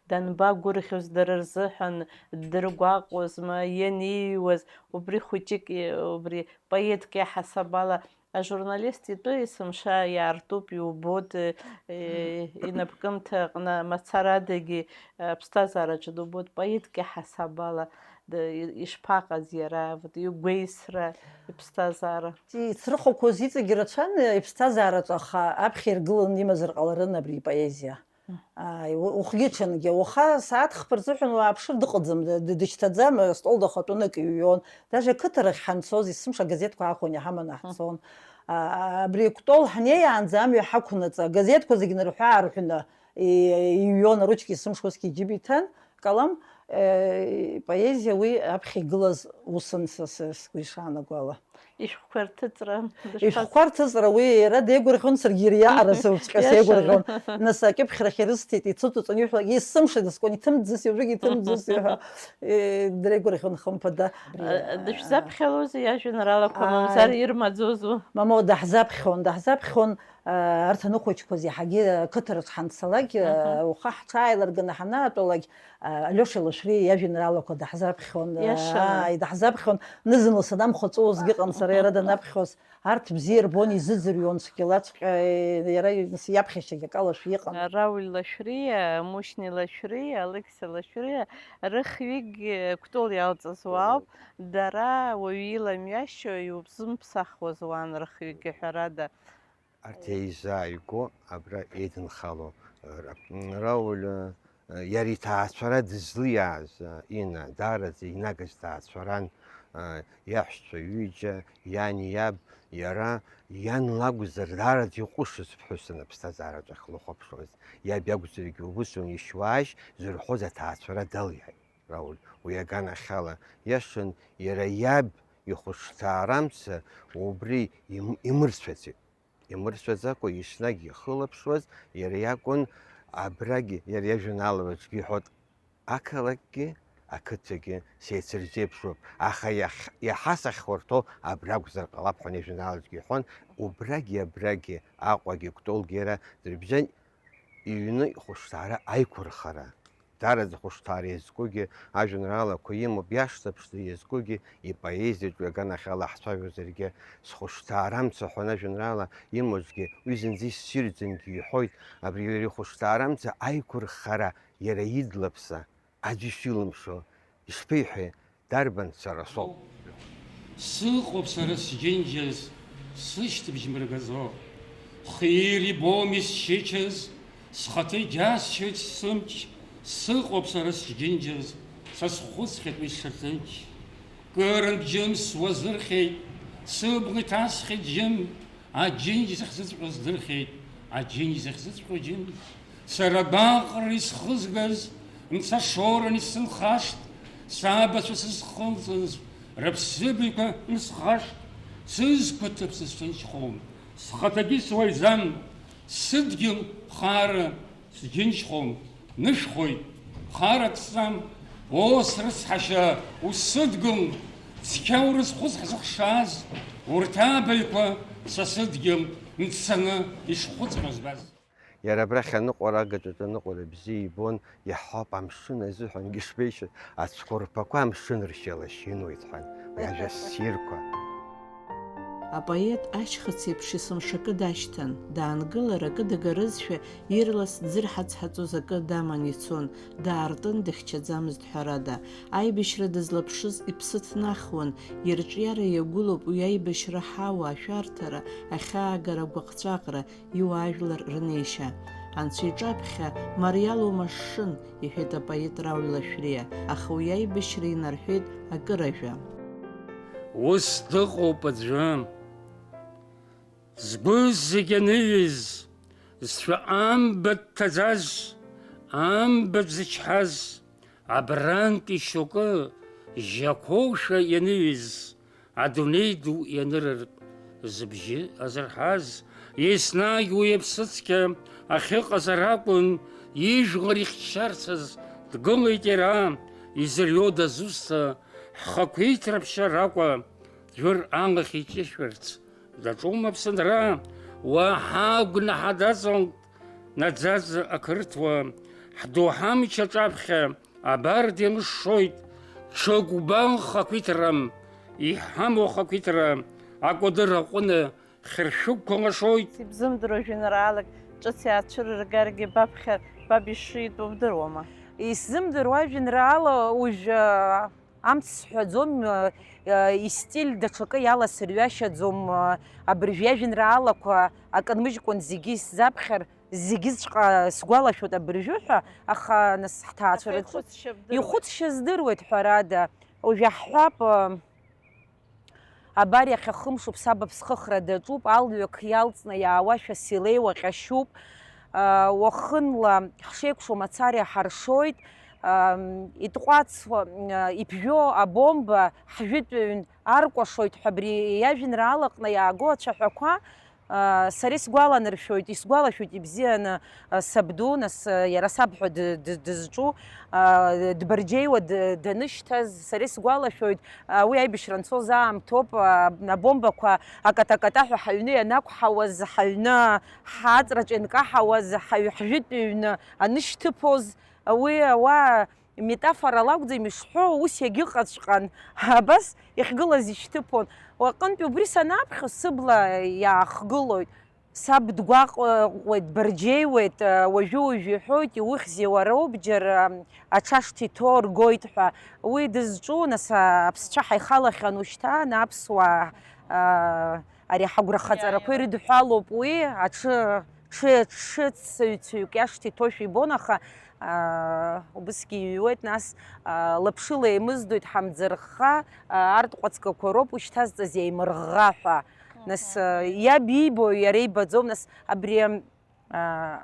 данбагәырӷьоз дара рзыҳәан, ддыргәаҟуазма, ианиҩуаз, убри хәыҷык, и-, убри поетк иаҳасаб ала, ажурналист итәы есымша иаартуп, иубоит, э, э, инапкымҭа аҟны мацарадагьы, э, аԥсҭазаараҿы дубоит, поетк иаҳасаб ала. Д-, и-, ишԥаҟаз иара, вот, игәеисра, иԥсҭазаара? Ицрыхақәоз иҵегь рацәан иԥсҭазаараҿы, аха аԥхьа иргыланы имазар ҟаларын абри ипоезиа. Мм. Ааи, у-, ухгьы-ҽынгьы. Уаха сааҭ хԥа рзыҳәан уааԥшыр дыҟаӡам, д-, д-, дышьҭаӡам, астол дахатәаны акы иҩуан. Даже ақыҭарахь ҳанцоз, есымша агазеҭқәа аахәаны иҳаманы, мм, ҳцон. А, абри Кәтол ҳнеиаанӡа амҩа ҳақәнаҵ, агазеҭқәа зегь нырҳәы-аарҳәны и-, иҩуан, аручка есымша усгьы иџьыба иҭан. Калам, э, поезиа уи аԥхьа игылаз усын са, са сгәы ишаанаго ала. Ишәҟәқәа рҭыҵра, дышԥаз- Ишәҟәқәа рҭыҵра уи иара деигәырӷьон, саргьы ириаҟара сыуҵәҟьа, иашаны, сеигәырӷьон. Нас акьыԥхьрахь ирысҭеит, ицәыҵәыҵәан ишәлак, есымша дыскуан, иҭымӡыс, уажәыгь иҭымӡыс, иҳәа, э, дреигәырӷьон хымԥада. Э, дышәзаԥхьалозеи иажәеинраалақәа, ааи, мамзар ирмаӡозу? Мамоу, даҳзаԥхьон, даҳзаԥхьон. Арҭ аныхәыҷқәаз иаҳагьы ақыҭараҿ ҳанцалак, аҳа, уаха ҳҽааиларганы ҳанаатәалак, Алиоша Лашәриа иажәеинраалақәа даҳзаԥхьон, иашаны, ааи, даҳзаԥхьон. Зны-зынла санамхәыцуазгьы ыҟан сара иара данаԥхьоз. Арҭ бзиа ирбон, изыӡырҩуан цәгьалаҵәҟьа, иара иаԥхьашьагьы акалашәа иҟан. Рауль Лашәриа, Мушьни Лашәриа, Алықьса Лашәриа, рыхҩыкгьы Кәтол иалҵыз уаауп. Дара уаҩы иламҩашьо иузымԥсахуаз уан рыхҩыкгьы, ҳәарада. Арҭ еизааигәоу абра еидынхало, ра-, Рауль, э, иара иҭаацәара дызлиааз, э, Инна, даараӡа инагаз ҭаацәаран, э, иаҳәшьцәа ҩыџьа, иани иаб, иара иан лакәзар, даараӡа иҟәышыз ԥҳәысын аԥсҭазаараҿы ахьлыхәаԥшуаз, иаб иакәзаргьы убыс иашьуаажь зырҳәоз аҭаацәара далиааит Рауль, уи аганахьала. Иашан, иара иаб ихәышҭаарамца убри им-, имырцәаӡеит. Имырцәаӡакәа еснагь ихылаԥшуаз иара иакәын, абрагь иара иажәеинраалараҿгьы иҳәоит, ақалақьгьы, ақыҭагьы сеицырзеиԥшроуп, аха иахь-, иаҳа сахьхәарҭоу абра акәзар ҟалап ҳәа иажәеинраалаҿгьы иҳәон, убрагьы абрагьы Аҟәагьы Кәтолгьы иара дрыбжьан, иҩны ихәышҭаара аиқәырхара. даараӡа хәышҭаара иазкугьы, ажәеинраалақәа имоуп, иашҭа-ԥшӡа иазкугьы, ипоезиаҿы аганахьала ҳцәажәозаргьы, схәышҭаара амца ҳәа ажәеинраала имоугьы, уи зынӡа иссирӡангьы иҳәоит, абри иара ихәышҭаара амца аиқәырхара иара идлаԥса, аӡә ишилымшо, ишԥеиҳәеи, дарбан сара соуп. Сыҟоуп сара сџьынџьыз, сышьҭыбжь мыргаӡо. Хиир ибом исчычаз, схаҭа иџьасшьоит сымч, сыҟоуп сара сџьынџьыз, са схәыцхьеит уи сырҭынч. Кырынтә џьым суазырхьеит, сыбӷа иҭасхьеит џьым, аџьынџь сахьзыҵҟьо здырхьеит, аџьынџь сахьзыҵҟьо џьым. Сара агәаҟра исхызгаз, мца шоуран исылхашт, сабацәа сызхылҵыз, рыԥсыбаҩқәа нысхашт, сызқәаҭыԥ сызҭынчхом, схаҭагьы суаҩӡам, сыдгьыл хаара сџьынџьхом, нышәхоит, харак сҵам, о, срыцҳашьа, усыдгыл, цқьа урызхәыц ҳзыхшаз, урҭ абаҩқәа са сыдгьыл мцаны ишхәыцхьоу збаз. Иара абрахь аныҟәара агаҿаҿы аныҟәара бзиа ибон, иаҳҳәап, амшын азыҳәангьы шбеишьаз, ацәқәырԥақәа амшын ршьала шьынуеит ҳәа, уи ажәа ссирқәа. Апоет ашьхыц еиԥш есымша акы дашьҭан, даангылар акы дагарызшәа, ирлас дзырҳаҵҳаҵоз акы даман ицон, даартын, дыхьчаӡамызт ҳәарада. Аибашьра дызлаԥшыз иԥсы ҭнахуан, ирҿиара иагәылоуп уи аибашьра аҳауа, ашәарҭара, ахьаагара, агәаҟҵәаҟра, иуаажәлар рнеишьа. Анцәа иҿаԥхьа мариалоума сшын, иҳәеит апоет Рауль Лашәриа, аха уи аибашьра инарҳәеит акыражәа. Ус дыҟоуп аӡәы, згәы зегь аныҩыз, зцәа амба дҭаӡаз, амбатә зычҳаз, абрантәи шьоукы жьақәоушәа ианыҩыз, адунеи ду ианырыртә зыбжьы азырҳаз, еснагь уи аԥсыцқьа ахьыҟазар акәын, ижәлар ихьчарцаз дгылеит иара, изыриоу дазусҭа, ҳхақәиҭра ԥшьаракәа, жәыр алахь иҿышәарц даҿума Аԥсынра, уаҳа гәнаҳа даҵалт наӡаӡа ақырҭуа, ҳдоуҳа амч аҿаԥхьа абар деилышшоит, ҽа гәба хақәиҭрам, иҳамоу ахақәиҭра акәадыр аҟәыны хьыршәыгқәа лашоит. Ибзымдыруа жәеинраалак ҿыц иаацәырыргаргьы баԥхьар, баб ишитәу бдыруама? Исзымдыруа жәеинраала уажә, а, амц сҳәаӡом, а, а, истиль даҽакы иаласырҩашьаӡом, а, абыржә иажәеинраалақәа акы нмыжькәан зегьы исзаԥхьар, зегьыҵәҟьа сгәалашәоит абыржәы ҳәа, аха нас ҳҭаацәа Аха рҿы ихәыцшьа бдыруеит. Ихәыцшьа здыруеит, ҳәарада. Уажә иаҳҳәап, а, Абар иахьа хымшуп саб аԥсхыхра даҿуп, алҩақ иалҵны иаауашәа силеиуа ҟьашьуп. Уахынла ҳшеикәшо мацара иҳаршоит, итҟәацуа, иԥжәо абомба ҳжәытә ҩн аркәашоит ҳәа абри иажәеинраалаҟны иааго ацәаҳәақәа, Сара исгәаланаршәоит, исгәалашәоит ибзианы, сабду, нас, иара саб ҳәа ды-, ды-, дызҿу, дбарџьеиуа д-, данышьҭаз, сара исгәалашәоит, уи аибашьра анцоз аамҭоуп, абомбақәа аката-ката ҳәа ҳаҩны ианақәҳауаз, ҳаҩны ҳааҵраҿы ианкаҳауаз, ҳаҩ-, ҳжәытә ҩны анышьҭыԥоз, уи ауаа Метафорала акәӡам ишҳәо, ус иагьыҟаҵәҟьан, абас иахьгылаз ишьҭыԥон. Уаҟынтәи убри санаԥхьо, сыбла иаахгылоит. Саб дгәаҟуеит, дбарџьеиуеит, уажәы-уажәы иҳәоит, иухьзеи уара, убџьар аҽашҭа иҭоу ргоит ҳәа. Уи дызҿу, нас, аԥсцәа ҳаихалахьан ушьҭан, аԥсуаа, ари ҳагәра хаҵарақәа ирыдҳәалоуп уи, аҽы Ҽы, ҽыцаҩцаҩык иашҭа иҭошәа ибон, аха, аа, убысгьы иҩуеит, нас, аа, лаԥшыла еимыздоит ҳамӡырхха, аа, арҭ ҟәацгақәа роуп ушьҭазҵаз еимырӷӷа ҳәа. Нас, Аҳа. Иаб иибо иара ибаӡом, нас абри, аа,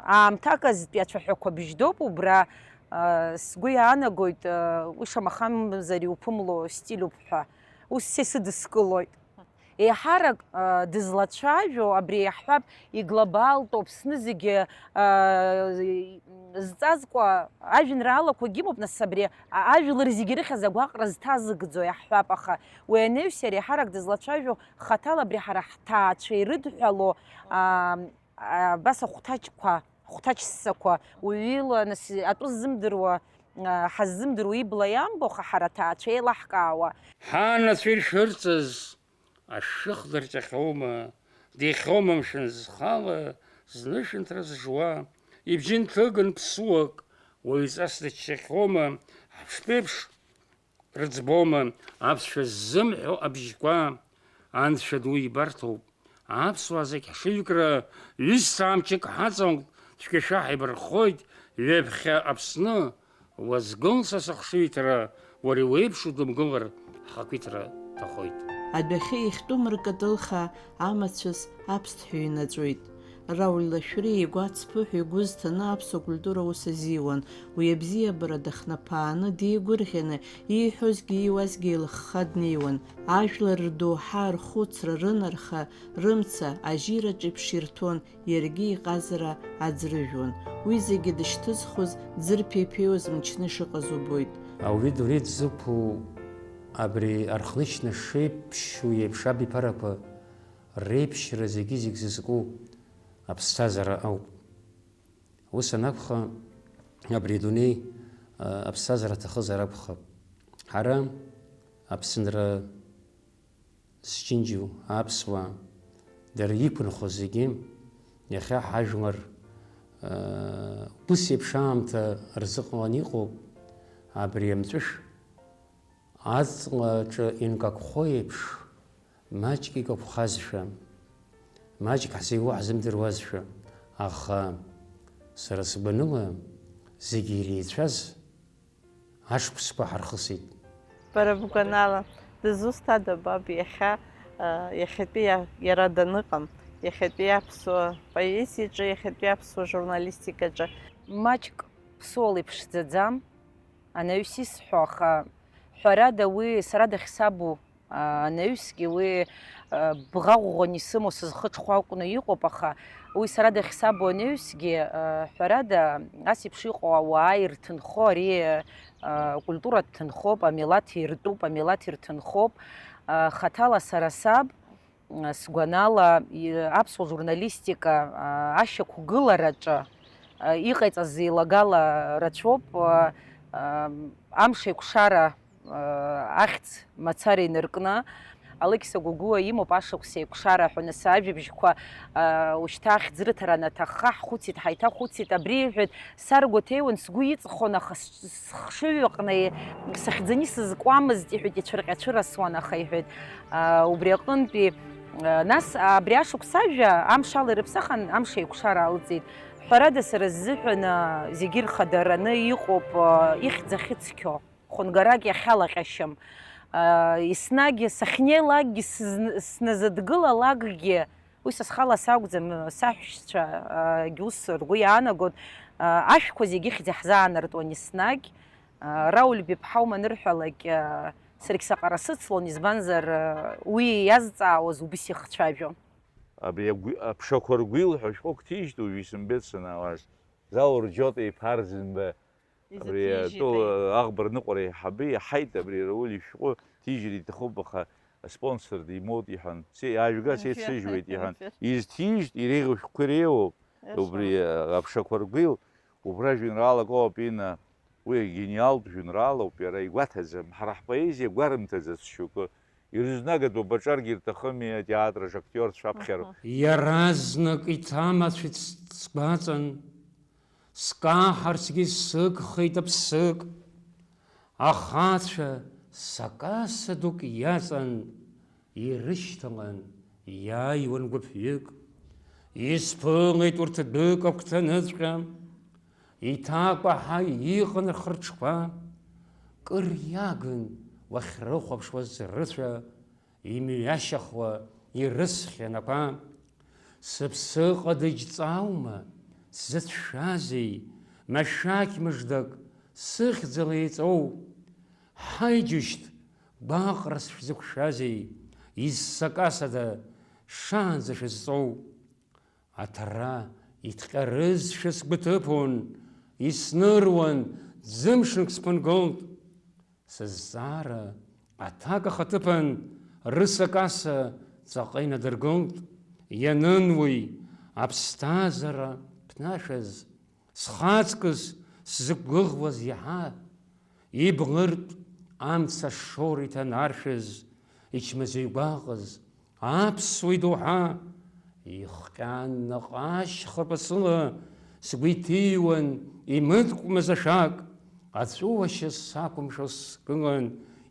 аамҭаказтәи ацәаҳәақәа бжьдоуп убра, аа, сгәы иаанагоит, аа, уи шамахамзар иуԥымло стилуп ҳәа. Ус са исыдыскылоит. Еиҳарак, а, дызлацәажәо, абри иаҳҳәап, иглобалтә, Аԥсны зегьы, а, зҵазкуа ажәеинраалақәагьы имоуп, нас, абри а-, ажәлар зегьы ирыхьыз агәаҟра зҭазыгӡо иаҳҳәап, аха уи анаҩс иара еиҳарак дызлацәажәо хаҭала абри ҳара ҳҭаацәа ирыдҳәало, а, а, абас ахәҭаҷқәа, ахәҭаҷ ссақәа, уаҩы ила, нас, атәы ззымдыруа, ҳаззымдыруа ибла иамбо, аха ҳара аҭаацәа еилаҳкаауа. Ҳанацәа ишырҵаз ашәых дырҵахьоума, дихьоума мшәан зхала зны шәынҭра зжуа, ибжьы нҭыган ԥсуак, уаҩҵас дыччахьоума, ҳаԥштәеиԥш рыӡбома аԥсшәа ззымҳәо абжьқәа? Анцәа ду ибарҭоуп аԥсуаа зегь ҳшыҩкра, ҩысҭаа мчык ҳаҵоуп, цәгьашәа ҳаибархоит, ҩаԥхьа Аԥсны уазгыл са сыхшыҩҭра, уара иуеиԥшу дымгылар, ҳхақәиҭра ҭахоит. Адәахьы ихьтәы мыркатылха амацәыс аԥсҭҳәа иҩнаҵәоит. Рауль Лашәриа игәы ацԥыҳәа игәы зҭаны аԥсуа культура аус азиуан. Уи абзиабара дахнаԥааны, деигәырӷьаны, ииҳәозгьы ииуазгьы еилыхха днеиуан. Ажәлар рдоуҳа, рхәыцра, рынарха, рымца ажьираҿ еиԥш ирҭәон, иаргьы иҟазара аӡрыжәуан. Уи зегьы дышьҭызхуаз, дзырԥеиԥеиуаз мчны ишыҟаз убоит. Ауаҩы дунеи дзықәу абри архнычны шеиԥшьу еиԥш абиԥарақәа реиԥшьра зегьы-зегь зызку аԥсҭазаара ауп. Ус анакәха, абри адунеи, а, аԥсҭазаара аҭахызар акәхап. Ҳара, Аԥсынра зџьынџьу аԥсуаа, дара иқәынхо зегьы, иахьа ҳажәлар, а, ус еиԥш аамҭа рзыҟалан иҟоуп, абри амҵәышә аҵлаҿы инкақәхо еиԥш, маҷк икақәхазшәа, маҷк ҳзеиуоу ҳзымдыруазшәа, аха сара сгәаныла зегьы иреицәаз ашықәсқәа ҳархысит. Бара бгәанала, дызусҭада баб иахьа, а, иахьатәи иа-, иара даныҟам, иахьатәи аԥсуа поезиаҿы, иахьатәи аԥсуа журналистикаҿы? Маҷк ԥсуала иԥшӡаӡам, анаҩс исҳәо, аха ҳәарада уи сара дахьсабу, а, анаҩсгьы уи, а, бӷа ӷәӷәаны исымоу сызхыҽхәа акәны иҟоуп, аха уи сара дахьсабу анаҩсгьы, а, ҳәарада, ас еиԥш иҟоу ауаа ирҭынхо, ари, а, акультура дҭынхоуп, амилаҭ иртәуп, амилаҭ ирҭынхоуп, а, хаҭала сара саб, сгәанала, и-, аԥсуа журналистика, а, ашьақәгылараҿы, а, иҟаиҵаз еилагала рацәоуп, а, а, амш еиқәшара, а, ахьӡ мацара инаркны, Алықьса Гәыгәуа имоуп ашықәс еиқәшара ҳәа, нас ажәабжьқәа, а, ушьҭа ахьӡрыҭара анаҭахха, ҳхәыцит, ҳаиҭахәыцит, абри иҳәеит, саргәаҭеиуан, сгәы иҵхон, аха с-, схшыҩ аҟны сыхьӡаны исызкуамызт, иҳәеит, ицәырҟьацәырасуан, аха иҳәеит, а, убри аҟынтәи, а, нас абри ашықәс ажәа амш ала ирыԥсахын, амш еиқәшара алҵит. Ҳәарада, сара сзыҳәан, а, зегьы ирхадараны иҟоуп, а, ихьӡ ахьыцқьо, хәынгарак иахьалаҟьашьам. А, еснагь сахьнеилакгьы, сызн-, сназыдгылалакгьы, уи са схала сакәӡам, саҳәшьцәа, а, гьы ус ргәы иаанагон, а, ашәқәа зегьы ихьӡ иаҳзаанартуан еснагь. А, Рауль Беԥҳа уманырҳәалак, а, саргь саҟара сыцлон, избанзар, а, уи иазҵаауаз убыс ихцәажәон. Абри агәи-, аԥшақәа ргәил ҳәа шәҟәык ҭижьит уажәы исымбеит санаауаз. Заур Џьота-иԥа Арӡынба, абри Изыҭижьит, атәы аи. Аӷба рныҟәара еиҳабы иаҳаит, абри Рауль ишәҟәы ҭижьыр иҭахуп, аха аспонсор димоут, иҳәан. Се-, иаажәга, сеицыжьуеит, иҳәан. Изҭижьит, иреиӷьу шәҟәқәа иреиуоуп. Убри, а, аԥшақәа ргәил, убра жәеинраалак оуп ина, уи агениалтә жәеинраалоуп, иара игәаҭаӡам. Ҳара ҳпоезиа гәарымҭаӡац шьоукы. Ирызнагатәуп, аҿаргьы ирҭахыми атеатр аҿы актиорцәа аԥхьара. Аҳа. Иаразнак иҭамацәеит сгәаҵан, скаҳарцгьы сыгхеит аԥсык. Ахацәа сакаса дук иаҵан, ирышьҭалан иааиуан гәыԥҩык. Исԥылеит урҭ дәык агәҭаныҵәҟьа, иҭакәаҳа иҟан рхырҿқәа. Кыр иагын уахьрыхәаԥшуаз рыцәа, имҩашьахуа ирысхьан ақәа. Сыԥсыҟа дыџьҵаума, сзыцәшәазеи, машәақь мыждак сыхьӡала еиҵоу? Ҳаи, џьушьҭ, гәаҟрас шәзықәшәазеи, изсакасада шаанӡа шәызҵоу? Аҭара иҭҟьарызшәа сгәы ҭыԥон, исныруан, ӡымшнк сԥынгылт. Сызҵаара аҭак ахаҭыԥан рысакаса ҵаҟа инадыргылт, ианын уи аԥсҭазаара ԥнашәаз, схаҵкыс сзықәгәыӷуаз иаҳа, Ибӷыртә амца шоура иҭанаршәыз, ичмазаҩ гәаҟыз, аԥсуа идоуҳа ихҟьан наҟ ашьхарԥ ацыла сгәы иҭыҩуан имыткәмаз ашәак, аҵәуашьа сақәымшәо сгылан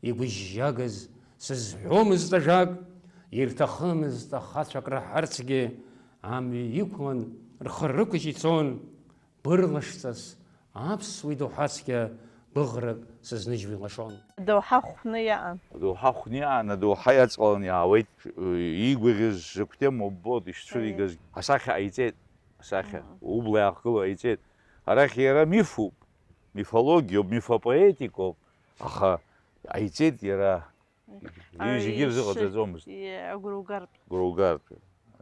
игәыжьжьагаз сызҳәомызт ажәак, ирҭахымызт ахацәа акраҳарцгьы, амҩа иқәлан рхы рықәыжь ицон. Бырлашҵас аԥсуа идоуҳацқьа гәыӷрак сызныжьуа илашон. Адоуҳа хәны иаан. Адоуҳа хәны иаан, адоуҳа иаҵҟаланы иаауеит, иигәаӷьыз закә темоу ббоит ишцәыригаз. Асахьа ҟаиҵеит, асахьа, аҳа, убла иаахгыло ҟаиҵеит. Арахь иара мифуп, мифологиоуп, мифопоетикоуп, аха ҟаиҵеит иара. Уи зегьы рзыҟаҵаӡомызт. Агәра угартә. Агәра угартә.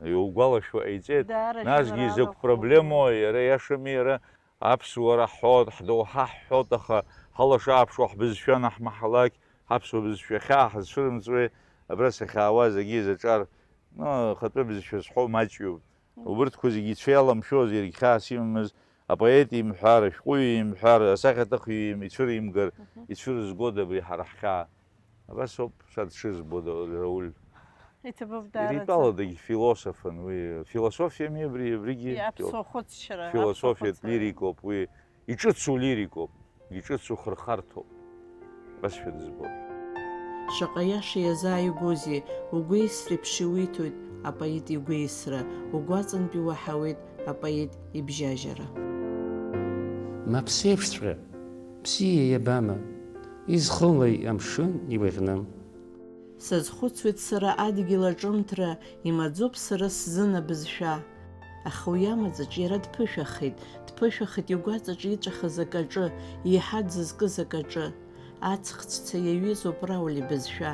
Иугәалашәо ҟаиҵеит. Даара. Насгьы жәеинраала закә проблемоу, иара иашами, иара аԥсуара ҳҳәоит, ҳдоуҳа ҳҳәоит, аха ҳалашааԥшуа ҳбызшәа анаҳмаҳалак, ҳаԥсуа бызшәа ахьаа ҳазцәырымҵуеи, абра сахьаауа зегьы изаҿар, ну, ахатәы бызшәа зҳәо маҷҩуп. Убырҭқәа зегьы ицәа иаламшәоз, иаргь хьаас имамыз, апоет имҳәар, ашәҟәыҩҩы имҳәар, асахьаҭыхҩы им-, ицәыримгар, мгм, ицәырызгода абри ҳара ҳхьаа? Абас ауп сара дшызбо, Рауль. Иҭабуп даараӡа. Иритәаладагь философын уи, философиами абри, абригьы. Иаԥсуа хәыцшьара, философиатә аԥсуа хәыцра. Лирикоуп уи, иҿыцу лирикоуп. Иҿыцу хырхарҭоуп, башәа дызбоит. Шаҟа иаша иазааигәоузеи, угәеисреиԥш иуиҭоит апоет игәеисра, угәаҵантәи уаҳауеит апоет ибжьажьара. Ма ԥсеиԥшҵәҟьа, бзиа иабама, изхылеи амшын иуаӷьны? Сазхәыцуеит сара адгьыл аҿымҭра, имаӡоуп сара сзын абызшәа. Аха уи амаӡаҿ иара дԥышәахеит, дԥышәахеит игәаҵаҿ иҵәахыз акаҿы, еиҳа дзызкыз акаҿы. Аҵх цәца иаҩызоуп Рауль ибызшәа,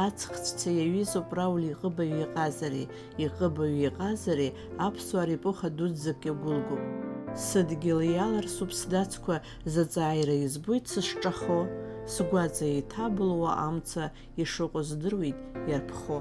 аҵх цәца иаҩызоуп Рауль иҟыбаҩ иҟазареи, иҟыбаҩ иҟазареи аԥсуаа репоха дуӡӡак иагәылгоуп. Сыдгьыл иаларсуп сдацқәа, зыҵааира избоит сышҿахо, сгәаҵа еиҭабылуа амца ишыҟоу здыруеит иарԥхо.